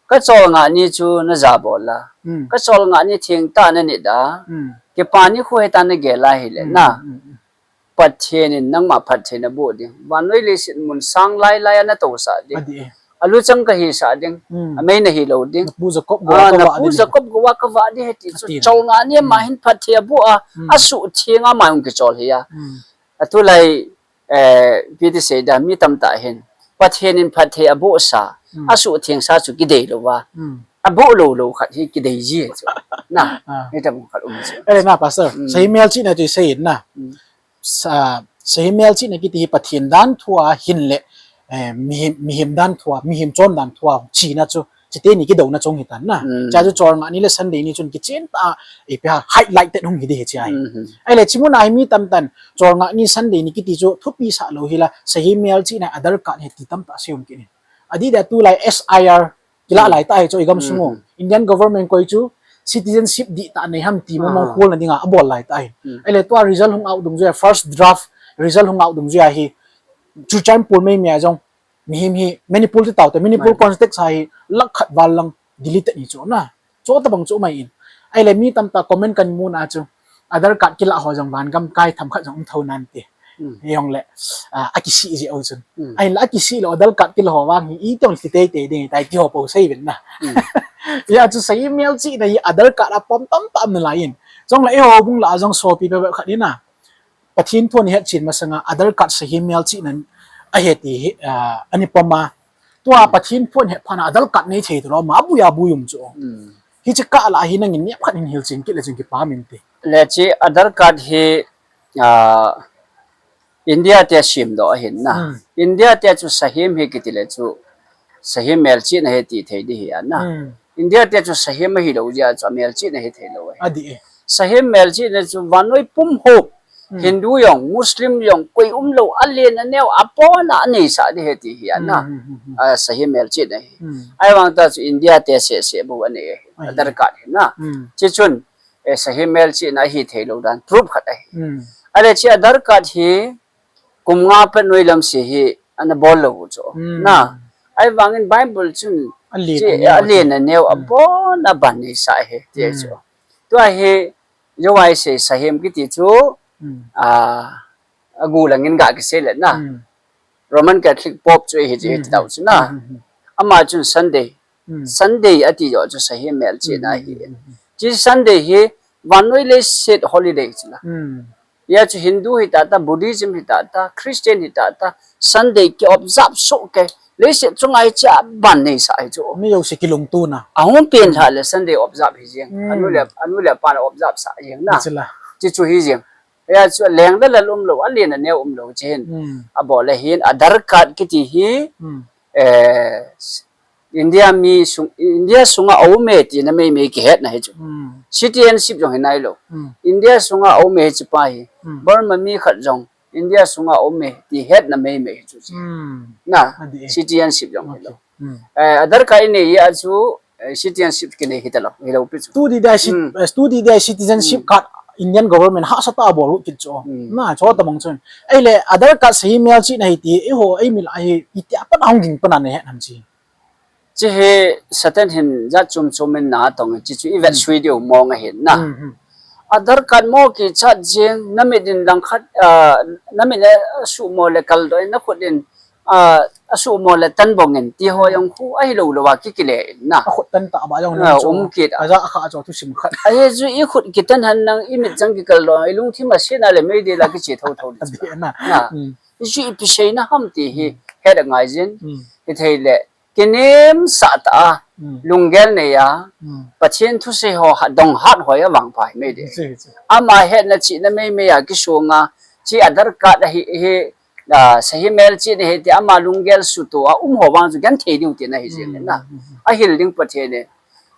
Ka cholngah ni chu naja bol a. Hmm. Ka cholngah ni thengtah a nanit a. Hmm. Kipa nikho hitia nagel a hile, hmm, na. Hmm, hmm. Pathen in nangma phattheina boh ding. Vannoi leiset mun sang lai lai a natousah ding. Adi e. Aluchang kahisah ding. Hmm. Amei nahi lou ding. Napu Jacob gou a, ah, kavah napu ding. Jacob gou a kavah ding ahi ti chu. Ati. Cholngah ni ama, hmm, hin phatthei aboh a, hmm, asuhtheng a ama hung kichol hi a. Hmm. Atulai, eh, ipi ti sei da, mi tamtah hin Pathen in phatthei abohsa, hmm, asuhthengsa chu kidei louva. Hmm. Aboh lou lou khat hi kidei ji chu. Na, ah, hitabang khat um chu. Eh, na, Pastor, hmm, sahi melchihna chu isei in na. Hmm. Sa-, sahi melchihna kiti hi Pathen dan thu a hin le, eh, mihem, mihem dan thu a, mihem chondan thu a china chu, chuteni kidouna chung hitan na. Mm. Chua chu cholngah ni le Sunday ni chun kichen tah a, ipi ham, highlighted hung hi ding ahi chia hi. Mm-hmm. Ahile, hiche mun a hi mi tamtah in, cholngah ni Sunday ni kiti chu thupi sah lou hi la, sahi melchihna Aadhaar card ahi ti tamtah sei um kit in. Adeh deh a tulai S I R, kilah, mm, lai tah ahi chu igamsung u. Mm. Indian government koi chu citizenship dihtah nei ham ti mong mong, ah, kholna dinga abol lai tah ahi. Mm. Ahile tua result hung out dungjuia, first draft result hung out dungjuia hi Churachandpur meimei a jong mihem hi Manipur ti taute, Manipur, mai, context a hi lakh khat val lang deleted ni chu na. Chutabang chu mai in. Ahile mi tamtah comment kamu na chu Aadhaar card kilah ho jong vangam kai themkhat jong um thou nante. Hmm. Hijongle, ah, akisih jeh u chun. Hmm. Ahinla akisih lou Aadhaar card kilah ho vang hi itong ti teitei ding tai ti ho po sei uvin na. Hmm. Hijeh chun sahi melchihna hi Aadhaar card a pom tamtah um nalai in. Chule eiho bung lah a jong sopi bep bep khat hi na. Pathen thu ahin hetchen masanga Aadhaar card sahi melchihna ahi ti hi, ah, ana pom a. Tua, hmm, Pathen thu ahin het phat a Aadhaar card nei thei talou ma abui abui um chu. Hmm. Hiche kah lah a hi nangin neokhat hin hilchen kit le chun kipah inte. Le hiche Aadhaar card hi, ah, India te semdoh ahin na. Hmm. India te chu sahem hi kiti le chu sahi melchihna ahi ti thei ding ahi na. Hmm. India te chu sahem ahilou jeh a chu amelchihna ahi thei lou ahi. Adih e. Sahi melchihna chu vannoi pum ho, hmm, Hindu jong, Muslim jong, koi umlou, alen aneo, abon a aneisah ding ahi ti ahi na. Hmm, hmm, hmm, hmm. Ah, sahi melchihna ahi. Hmm. Ahivang tah chu India te seh seh bou anei ahi. Ahi. Aadhaar card hi na. Hmm. Hiche chun, eh, sahi melchihna ahi thei lou dan proof khat ahi. Hmm. Ahile hiche Aadhaar card hi kum nga pet noi lam seh hi ana bol lou u chu. Hmm. Na. Ahivangin Bible chun alen, hiche aneo, alen aneo, hmm, abon a ban neisah ahi ti chu. Hmm. Tua hi Jovaisei sahem kiti chu, hmm, ah, agu langin ga kisei le na. Hmm. Roman Catholic Pope chu ahi ti, hmm, ti tau chu na. Hmm, hmm, hmm. Ama chun Sunday. Hmm. Sunday ati joh chu sahi melchihna, hmm, ahi. Hmm, hmm, hmm. Hiche Sunday hi vannoi leiset holiday chu la. Hmm. Hijeh chun Hindu hi tah tah, Buddhism hi tah tah, Christian hi tah tah, Sunday ki observe soh kei, leiset chunga hiche a ban neisah ahi chu. Mi jouse kilungtona. Ahung pen, hmm, lhah le Sunday observe hi jeng. Hmm. Anu le, anu le apa le observe sah jeng na. Hiche la. Hiche chu hi jeng. Hijeh chun aleng le lal umlou, alen aneo umlou hiche hin. Hmm. Abol le hin Aadhaar card kiti hi, hmm, eh, India mi sung, India sunga aume tina meimei kihetna ahi chu. Hmm. Citizenship jong hi nailou. Hmm. India sunga aume hiche pa hi. Hmm. Burma mi khat jong India sunga aume ti hetna meimei ahi chu. Hmm. Na, adih e. Citizenship jong hilou. Okay. Hmm. Eh, Aadhaar card inei a chu, eh, citizenship kinei hitalou, hilou pi chu. Tu di dai ci-, hmm, eh, tu di dai citizenship, hmm, card Indian government hahsa tah a abol u kit chu. Hmm. Na, chutabang chun. Ahile, Aadhaar card sahi melchihna ahi ti, eiho, eimi lah a hi, itia pat a hung ging pan a nahet ham chi. Hiche hi Satan hin jat chom chom in ana tong in, hiche chu ivet, hmm, sui diu mong ahi na. Hmm, hmm. Aadhaar card mo kichat jing, namit in langkhat, ah, namit in asuhmo le kaldoh in, nakhut in, ah, asuhmo le tanbong in, ti ho jong khu ahilou lou a kikile in na. Akhut tan tah ba jong um kit a. Aja akha chu thusim khat. Ahi chu ikhut kitan hen lang, imit chang kikaldoh, ilungthim asina le meidil a kiche thotho ding chu. Adih na. Na. Hichu ipi seina ham ti hi het angai jin. Hithei le, kinemsah tah a, lunggel nei a, Pathen thusei ho dong hat ho a vangpha hi meidil. Ama hetna chihna meimei a kisung a, chi Aadhaar card ahi, hi, ah, sahi melchihna ahi ti ama lunggel suto a um ho vang chu genthei diu tina ahi jing na. Ahil ding Pathen in,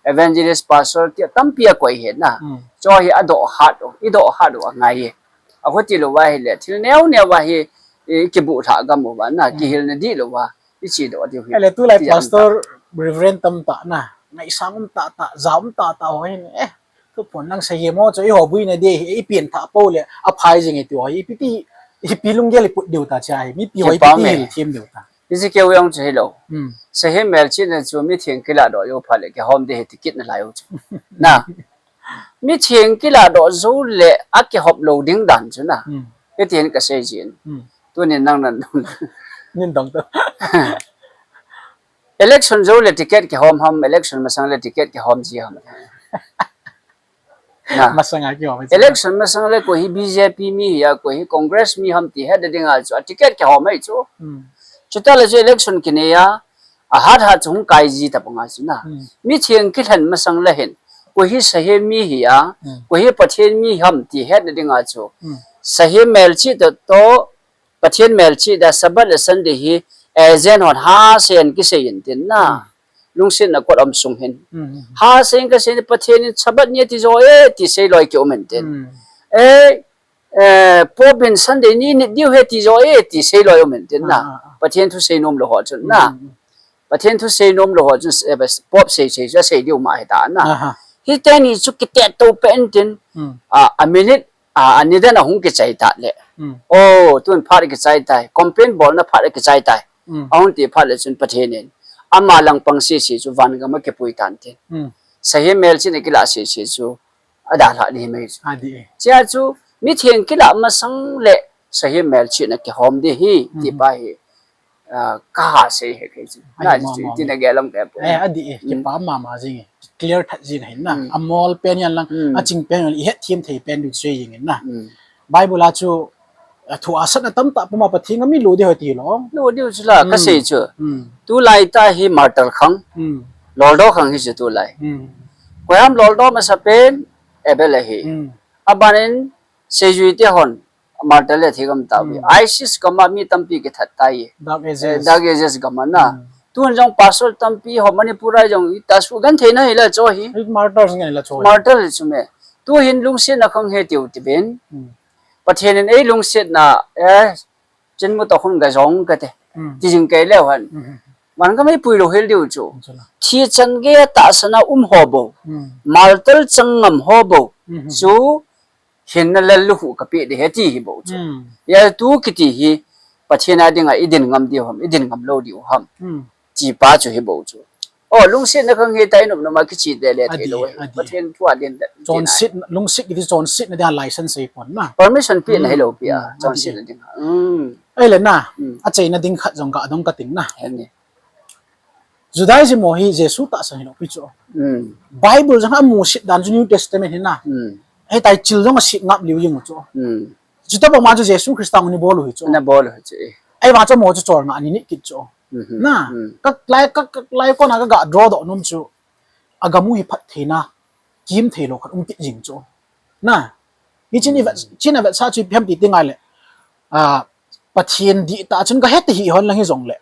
evangelist, pastor ti tampi akoi hi na. Chu hi adoh hat u, idoh hat u angai e. Ahuti lou va hile, thil neo neo va hi, i kibuh lha gam u va na, kihilna dih lou va, iche doh diu hi. Ele tulai pastor, reverend tamtah na, ngaisang um tahtah, ja um tahtah ho hin, eh, thuphon lang sahi mo chu, iho buina ding hi, ipen thah pou le, aphai jing e ti ho hi, ipi ti, ipi lunggel iput diu ta cha hi, mipi ho ipi ti hil them diu ta. Hiche keu jong chu hilou. Sahi melchihna chu mitheng kilah doh jou phat le, kihom ding hi ti kit nalai u chu. Na. Mitheng kilah doh jou le akihop lou ding dan chu na. Hitin kasei jin. Tunin nang nan dong. Nin dong to. Election jou le ticket kihom ham, election masang le ticket kihom ji ham. Na. Masang a kihom. Election masang le koi hi B J P mi hi a, koi hi Congress mi ham ti het ding a chu, a ticket kihom ahi chu. Chuta le chu election kinei a, ahat hat chu hung kai ji ta banga chu na. Mitheng kilhen masang le hin, koi hi sahi mi hi a, koi hi Pathen mi ham ti het ding a chu. Sahi melchih to to, Pathen melchih da Sabbath le Sunday hi, eh, zen hon ha sen kisei in tin na. Lungsetna kot um sung hin. Ha sen kasei in Pathen in Sabbath ni ti jo e ti sei loi kium in tin. Eh, eh, Pope in Sunday ni nit diu he ti jo e ti sei loi um in tin na. Pathen thusei nom lou ho chun na. Pathen thusei nom lou ho chun, eh, Pope sei sei chu sei diu ma hi ta na. Hiteni chu kitet to pe in tin. A, a minute a, ani dan a hung kichai ta le. O, tun phat kichai tai. Complain bolna phat kichai tai. Ahung ti phat le chun Pathen in ama langpang sese chu van gam a kipui tan tin. Sahi melchihna kilah sese chu adalha ding mai chu. Chia chu mitheng kilah masang le sahi melchihna kihom ding hi ti pa hi. Ah, kaha sei he kei chu. Na chu tina gelam kei po. Eh, adih e, kipa mama jing e. Clear that jing hin na. Amol pen yan lang, aching pen yan, ihet them thei pen diu chu jing in na. Bible a chu, a thu asatna tamtah puma Pathen a mi lo diu ti lo. Lo diu chu la, kasei chu. Tulai ta hi martyr khang. Loldo khang hi chu tulai. Koiham loldo masa pen, Abel ahi. Abanin, seijui te hon, martyr le thigam tauve. ISIS gam a mi tampi kithat tai. Dark Ages. Eh, Dark Ages gam a na. Tun jong pastor tampi ho Manipur a jong ita su genthei na hi la cho hi. Martyrs ngai la cho. Martyr chu me. Tu hin lungsetna khang he tiu ti ben. Pathen in ei lungsetna, eh, chin mu to khun ga jong kate. Ti jing kei leu hen. Man ka mai pui lo hel diu chu. Thi chan ge tahsan a um ho bou. Martyr chang ngam ho bou. Chu hinna lallukhuh kapeh ding ahi ti hi bou chu. Hia tu kiti hi Pathen a dinga idin ngam diu ham, idin ngam lou diu ham. Ti pa chu hi bou chu. O, lungsetna khang hi tai nop nop a kichi le le thei lou. Pathen thu a din da. Chonset, lungset kiti chonsetna dia license sei pon na. Permission peh na hi lou pia, chonsetna ding. Ei le na, achaina ding khat jong ka dong ka ting na. Judaism ho hi Jesu tahsan hilou pi chu. Bible jong amu sit dan chu New Testament hi na. Hei tai chil jong asit ngap liu jing u chu. Chuta bang ma chu Jesu Christa ni bol u hi chu. Na bol u hi chu. Ei vang chu mo chu chol nga ni ni kit chu. Na, ka lai, ka, ka lai kona ka ga draw doh nom chu. Agam u hi phattheina, kimthei lou khat um kit jing chu. Na, hi chin i vet, chin a vet sa chu ipi ham ti ti ngai le. Ah, Pathen dihtah chun ka het hi hon lang hi jong le.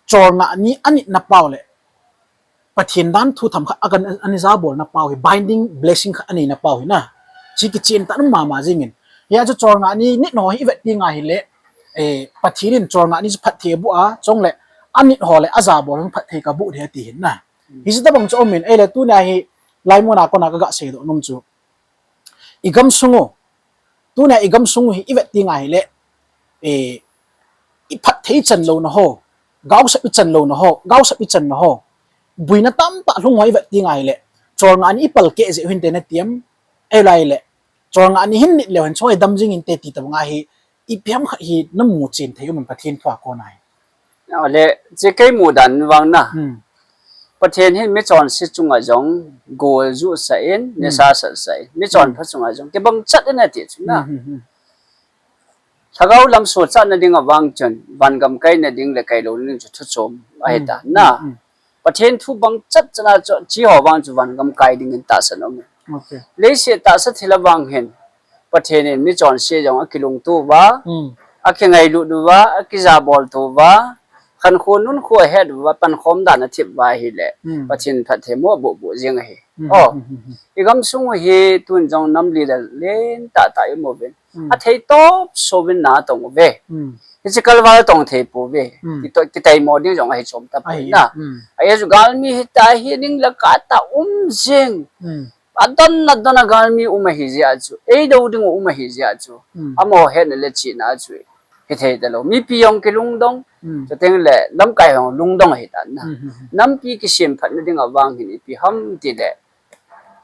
Chol nga ni anit na pau le. Pathen dan thu tham khat akan ani ja bol na pau hi, binding blessing khat ani na pau hi na. Chi kichen ta mama jing in. Hia chu chol nga ni nit no hi i vet ti ngai hi le. Eh, Pathen in chol nga ni chu phatthei bu a, chong le. Anit ho le aja bol phatthei ka bu de ti hin na. Hiche tabang chu um in, ei le tunia hi, lai muna kona ka ga sei doh nom chu. I gam sung u, tunia i gam sung u hi, i vet ti ngai hi le, eh, i phatthei chan lou na ho, gaosap i chan lou na ho, gaosap i chan na ho, buina tamtah lhung ho i vet ti ngai hi le, chol nga ni i pal keh jeh u hin te na tiam, ei lai le, Cholngah ni hin nit leu hen, choi dam jing inte ti tabang a hi, ipi ham khat hi namu chen thei um em Pathen thu a kona hi? Ole, che kei mu dan vang na. Hmm. Pathen hin mi chonse chunga jong, gol ju sa in, hmm, nisa sa sa in. Mi chon, hmm, pha chunga jong, kibang chat in ati chu na. Hmm, hmm, hmm. Lhagao lam sochatna ding avang chun, vangam kaina ding le kailou ding chu thu chom ahi ta, hmm, na. Hmm, hmm. Pathen thu bang chat chana chu, chi ho vang chu vangam kai ding in tahsan um e. Okay. Leiset tahsa thil avang hin, Pathen in mi chonse jong akilungto uva, hmm, akingailut uva, akijabol to uva, khankho nunkho ahet uva, pankhom dan athip uva ahile, hmm, Pathen phatthei mo bohboh jing ahi. Hmm, oh, hmm, hmm, hmm. I gamsung u hi tun jong nam leader lentah tah i um uvin. Hmm. Athei tawp so uvin na tong uve. Hmm. Hiche kalval tong thei pouve. Hmm. Kito-, kitaimo ding jong ahi chom tapoi na. Hmm. Ahi chu galmi hita hi ding le kata um jing. Hmm. Adon adon a galmi um ahi jeh a chu. Eidou ding u um ahi jeh a chu. Hmm. Amaho hetna le chihna chu hithei talou. Mipi jong kilungdong. Hmm. Chuteng le lamkai jong lungdong ahi tan na. Hmm, hmm, hmm. Nampi kisem phatna ding avang hin ipi ham tile,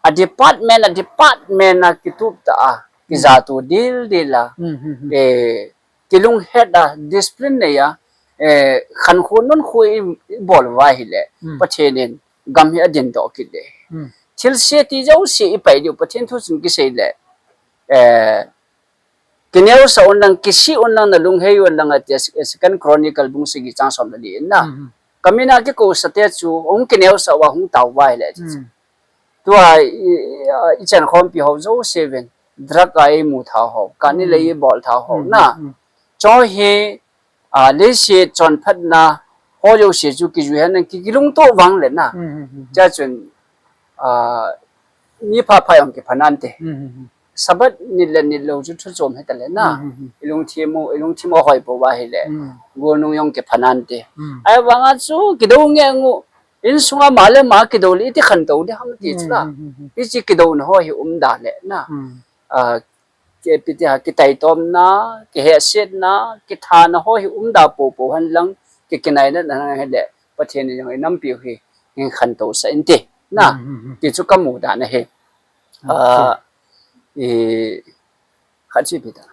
a department, a department a kitup ta a, hmm, kijato dildil a, hmm, hmm, hmm, eh, kilunghet a, discipline nei a, eh, khankho nunkho i, i bol uva ahile, hmm, Pathen in gam hi adin doh kit ding. Hmm. Thilse ti jouse i pai diu, Pathen thu chun kisei le, eh, kineosah un lang, kisih un lang, nalung hei un lang ati a, Second Chronicle bung sagi chang som le li in na. Mhm. Kamin a kikou sate chu, hung kineosah uva, hung tao uva ahile chu. Mm. Tua i, i, i chenkhompi ho jouse uvin, drug a eimu tha ho, kani le, mm, eibol tha ho, mm, na. Mm, mm. Chu hi, a, leiset chonphatna ho jouse chu kijui hen lang ki, kilungto vang le na. Mm, mm, mm, mm. Chua chun, a, mi pha pha jong kipha nante. Mm, mm, mm. Sabbath nit le nit lou chu thu chom hita le na. Mm, mm, mm. I lungthim u, i lungthim u ahoi pou va ahile. Mm. Golnung jong kipha nante. Mm. Ahivang a chu kidou nge ngu, insunga ma le ma kidou le iti khantou ding ham ti chu la. Mm, mm, mm, mm. Hiche kidouna ho hi um da le na. Mm. A, ki, ipi ti ham, kitaitomna, kihehsetna, kithana ho hi um da pou pou hen lang, ki, kinaina na hile, Pathen in jong i nampi u hi, hin khantou sah inte. Na, mm, mm, mm, ti chu kamu dan ahi. Okay. Ah, i, khat chu ipi ta.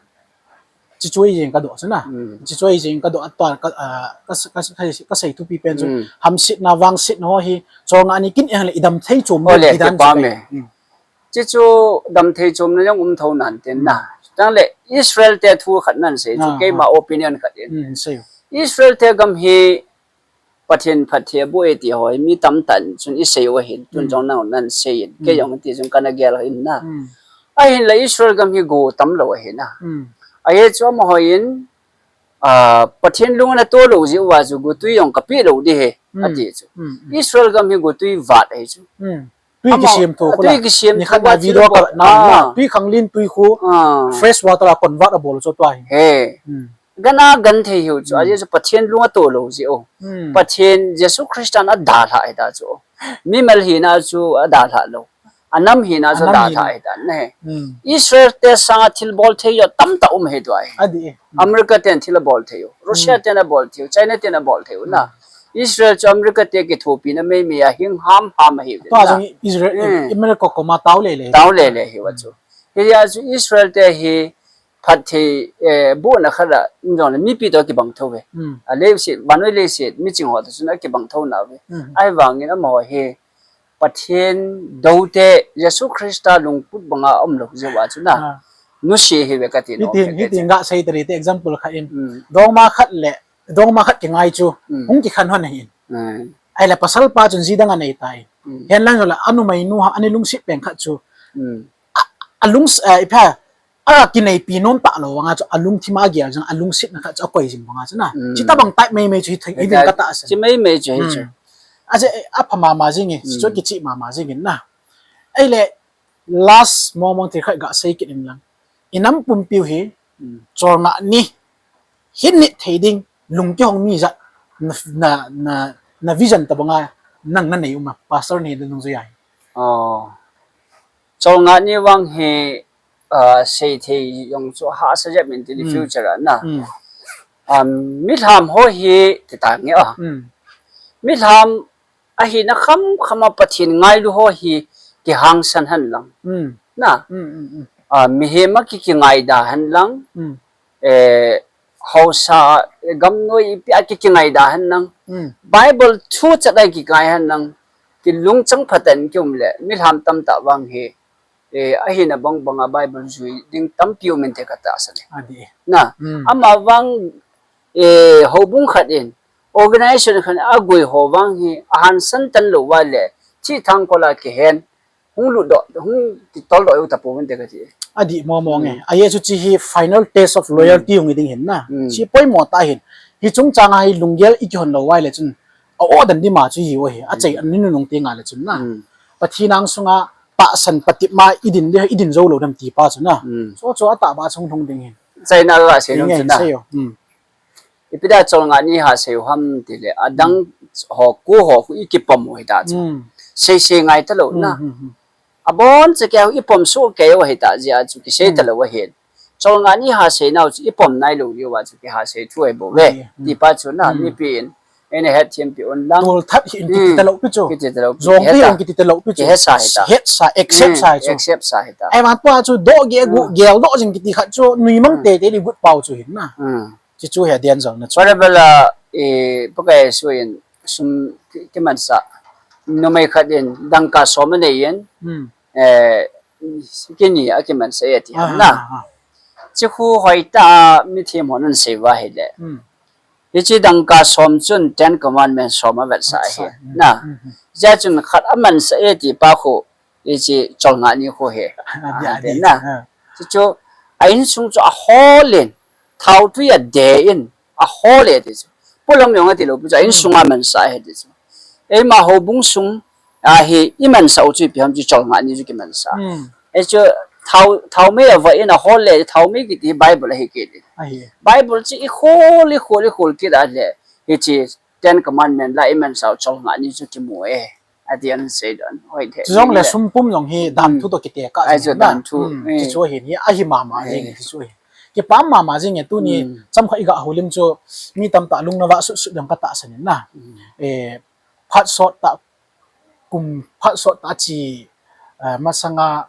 Chichoi jeng kadoh chu na. Mm. Chichoi jeng kadoh a tua ka, ah, ka, ka, ka, kasei thupi pen chu. Mm. Hamsetna, vangsetna ho hi, cholngah ni kin e hen le i dam thei chom. Ole, ti dan chu kipah me. Mm. Chuchu damthei chomna jong um thou nan tin na. Hmm. Chuteng le Israel te thu khat nan sei chu, ah, keima, ah, opinion khat in. Hmm, sei. Israel te gam hi Pathen phatthei aboh e ti ho hi mi tamtah in chun i sei u ahin, tun, hmm, jong nang nan sei in. Kei, hmm, jong ti chun kana gel in na. Hmm. Ahinla Israel gam hi go tam lou ahi na. Hmm. Ahi chu amaho in, ah, Pathen lung ana to lou jeh uva chu gotwi jong kapeh lou ding ahi, hmm, ati chu. Hmm, hmm. Israel gam hi gotwi vat ahi chu. Hmm. Twi, ama, kisem tho, twi khu la. Kisem tho, nikhat na video ka na, ah, twi khanglen twi khu, ah, fresh water a convert abol chu tua hi. He. Hmm. Gana gan thei hiu chu, hmm, ajeh chu Pathen lung ato lou jeh u. Hmm. Pathen Jesu Christa in adalhah ahi ta chu. Mimal hina chu adalhah lou. Anam hina chu, anam hina, adalhah ahi ta na he. Hmm. Israel te sanga thilbol thei ho tamtah um ahi tua hi. Adi. Hmm. America ten thil abol thei u. Russia, hmm, ten abol thei u. China ten abol thei u na. Hmm. Israel chu America te kithopina meimei a hing hamham ahi. Tua jong Israel, hmm, America koma tao lele. Tao lele hi va chu. Hijeh a chu Israel te hi phatthei, eh, bohna khat a, um jong le mipi toh kibang thou ve. Hmm. A leiset, vannoi leiset, miching ho toh chun akibang thou nauve. Hmm. Ahivangin amaho hi Pathen doute, Jesu Christa lungput banga um lou jeh uva chu na. Ah. Nusia hi ve kati nom. Hitin, hitin gasei tari te example khat in. Hmm. Dongma khat le, dongma khat kingai chu, hmm, hung kikhen hon ahin. Hmm. Ahile pasal pa chun ji dang anei tai. Hmm. Hen lang jong le, anumeinu ha, ana lungset pen khat chu. Hmm. A, alung, eh, ipi ham, akineipi nom talou vanga chu, alungthim a agel jing, alungsetna khat chu akoi jing vanga chu na. Hmm. Chuti bang type meimei chu hi thei, hi ding ka tahsan. Chuti meimei chu hi chu. Hmm. Ajeh, eh, apha mama jing e, hmm, chu kichih mama jing in na. Ahile, last mong mong thil khat gasei kit in lang. I nam pumpiu hi, hmm, cholngah ni hin nit thei ding, lung kihong mi ijat, na, na, na, na vision tabanga nang nanei um a, pastor nahi ding nung jui ahi. Oh. Cholngah ni vang hi, ah, seithei jong chu hahsa jep in ti, hmm, future a na. Hmm. Um, milham ho hi ti tange a. Hmm. Milham ahina khamkham a Pathen ngailu ho hi kihangsan hen lang. Hmm. Na. Hmm, hmm, hmm. a, mihem a ki, kingaida hen lang, hmm, eh, haosa, eh, gamnoi ipi a ki, kingaida hen lang, hmm, Bible thu chat a kingai hen lang, kilungchang phat in kium le, milham tamtah vang hi, eh, ahina bang bang a Bible jui ding tampi um inte katahsan e. Adih. Na, hmm, ama vang, eh, houbung khat in, organization khat in agui ho vang hi, ahansan tan lou uva le, thithang kol a kihen, hung lutdoh, hung kitoldoh u tapou inte kati. Adih mo mo nge. Hmm. Ajeh chu hiche hi final test of loyalty, hmm, hung hi ding hin na. Hmm. Hiche poimo tah hin. Hiche chungchang a hi lunggel i kihon lou uva le chun, a-oh dan ding ma chu hi u ahi. Achai, hmm, an ni nunung teng a le chun na. Hmm. Pathen angsunga tahsan patep ma i din ding, i din jou lou dem ti pa chu na. Hmm. Chu chu atahbeh a chu hung lhung ding hin. Chaina la sei nom chu na. Sei o. Hmm. Ipi dia Cholngah ni ha sei u ham tile, adang, hmm, ho, khu ho khu i kipom u hita chu. Hmm. Sei sei ngai talou na. Hmm, hmm, hmm. Abon cheh kei u i pom soh kei u hita jeh a chu kisei, hmm, talou ahin. Cholngah ni ha sei nau chu i pom nailou diu a chu kiha sei thu ahi bou ve. Hmm, hmm. Ti pa chu na, hmm, mipi in, eina hetthem peh un lang. Tolthat hi in, hmm, kiti talou pi chu. Kiti talou pi. Jong hi in kiti talou pi chu. Kihesa hita. Hetsa, accept, hmm, sa chu. Accept sa hita. Ahivang pa chu doh ge gu, hmm, geldoh jing kiti khat chu nuimang, hmm, tete di got pau chu hin na. Hmm. Hichu hi aden jol na chu. Parable a, eh, Pakai Jesu in sum ki, kimansah. Numei khat in dangka som anei in, hmm, eh, kini a kimansah e ati ham na. Ah, ah, ah. Hiche khu hoitah a mithem hon asei uva ahile. Hmm. Hiche dangka som chun Ten Commandment som avetsah ahi. Vetsah, hmm, na. Hmm, hmm. Hijeh chun khat amansah e ti pa khu, hiche Cholngah ni khu hi. Adih, ah, adih, na. Ah. Hichu, a insung chu ahol in, thaotui adei in, ahol e ti chu. Polam jong ati lou pi chu, a insung, hmm, amansah e ti chu. Eima houbung sung a hi i mansah u chu ipi ham chu Cholngah ni chu kimansah. Hmm. Hichu, thao, thaomei avah in ahol le, thaomei kiti Bible ahi kit in. Ahi. Bible chu i khol, i khol, i khol kit a le, hiche Ten Commandment la i mansah u Cholngah ni chu kimu e. Ati an sei don. Hoi the. Chujongle sum pum jong hi dan, hmm, thu toh kitekah jing chu na. Dan thu. Hmm. Eh. Hichu hin hi ahi mama, eh, jing hichu hi. Kipah mama jing e tuni, hmm, chomkhat i ga houlim chu mi tamtah lung ana vah sut sut ding katahsan in na. Hmm. Eh, phat sot tah, kum phat sot tah chi, eh, masanga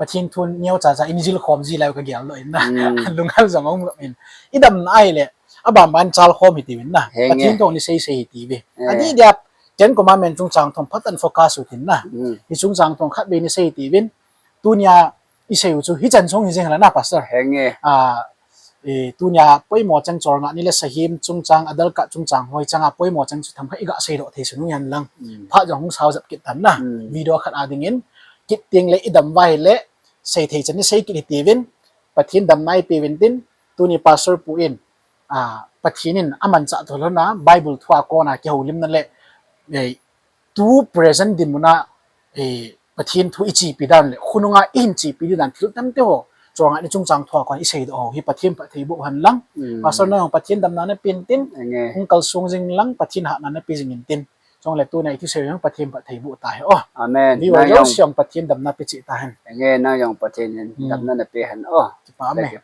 Pathen thu neocha cha in jil khom ji lai u kagel lou in na. Hmm. Lunghel jong aum lou in. I damna ahile, aban ban chal khom hitiuvin na. Henge. Pathen thu ni sei sei hitiuve. Eh. Adih dia, Ten Commandment chungchang thum phat in focus u tin na. Hmm. Hiche chungchang thum khatvei ni sei hitiuvin. Tunia i sei u chu hichan chung hi jeng la na, Pastor. Henge. Ah, eh, tunia poimo chang Cholngah ni le Sahem chungchang, Adalkat chungchang, hoi chang a poimo chang chu themkhat i ga seidoh thei sunung hen lang. Hmm. Phat jong hung sao jep kit tan na. Hmm. Video khat a ding in. Kit teng le i dam uva ahile, sei thei chan ni sei kit hitiuvin, Pathen damna i peuvin tin, tuni Pastor pu in, ah, Pathen in amanchah tho lhon a, Bible thu a kona kihoulimna le, eh, tu present dinmun a, eh, Pathen thu i chepi dan le, khonung a i hin chepi ding dan thil tamtah ho, Cholngah ni chungchang thu a kona i seidoh ho hi Pathen phatthei boh hen lang. Hmm. Pastor nang jong Pathen damna na pe in tin, henge, hung kalsong jing lang, Pathen hatna na pe jing in tin. Chule tunia i thusei jong Pathen phatthei boh tahen. Oh. Amen. Viewers jong Pathen damna pe cheh tahen. Henge, nang jong Pathen in, hmm, damna na pe hen. Oh. Kipah e.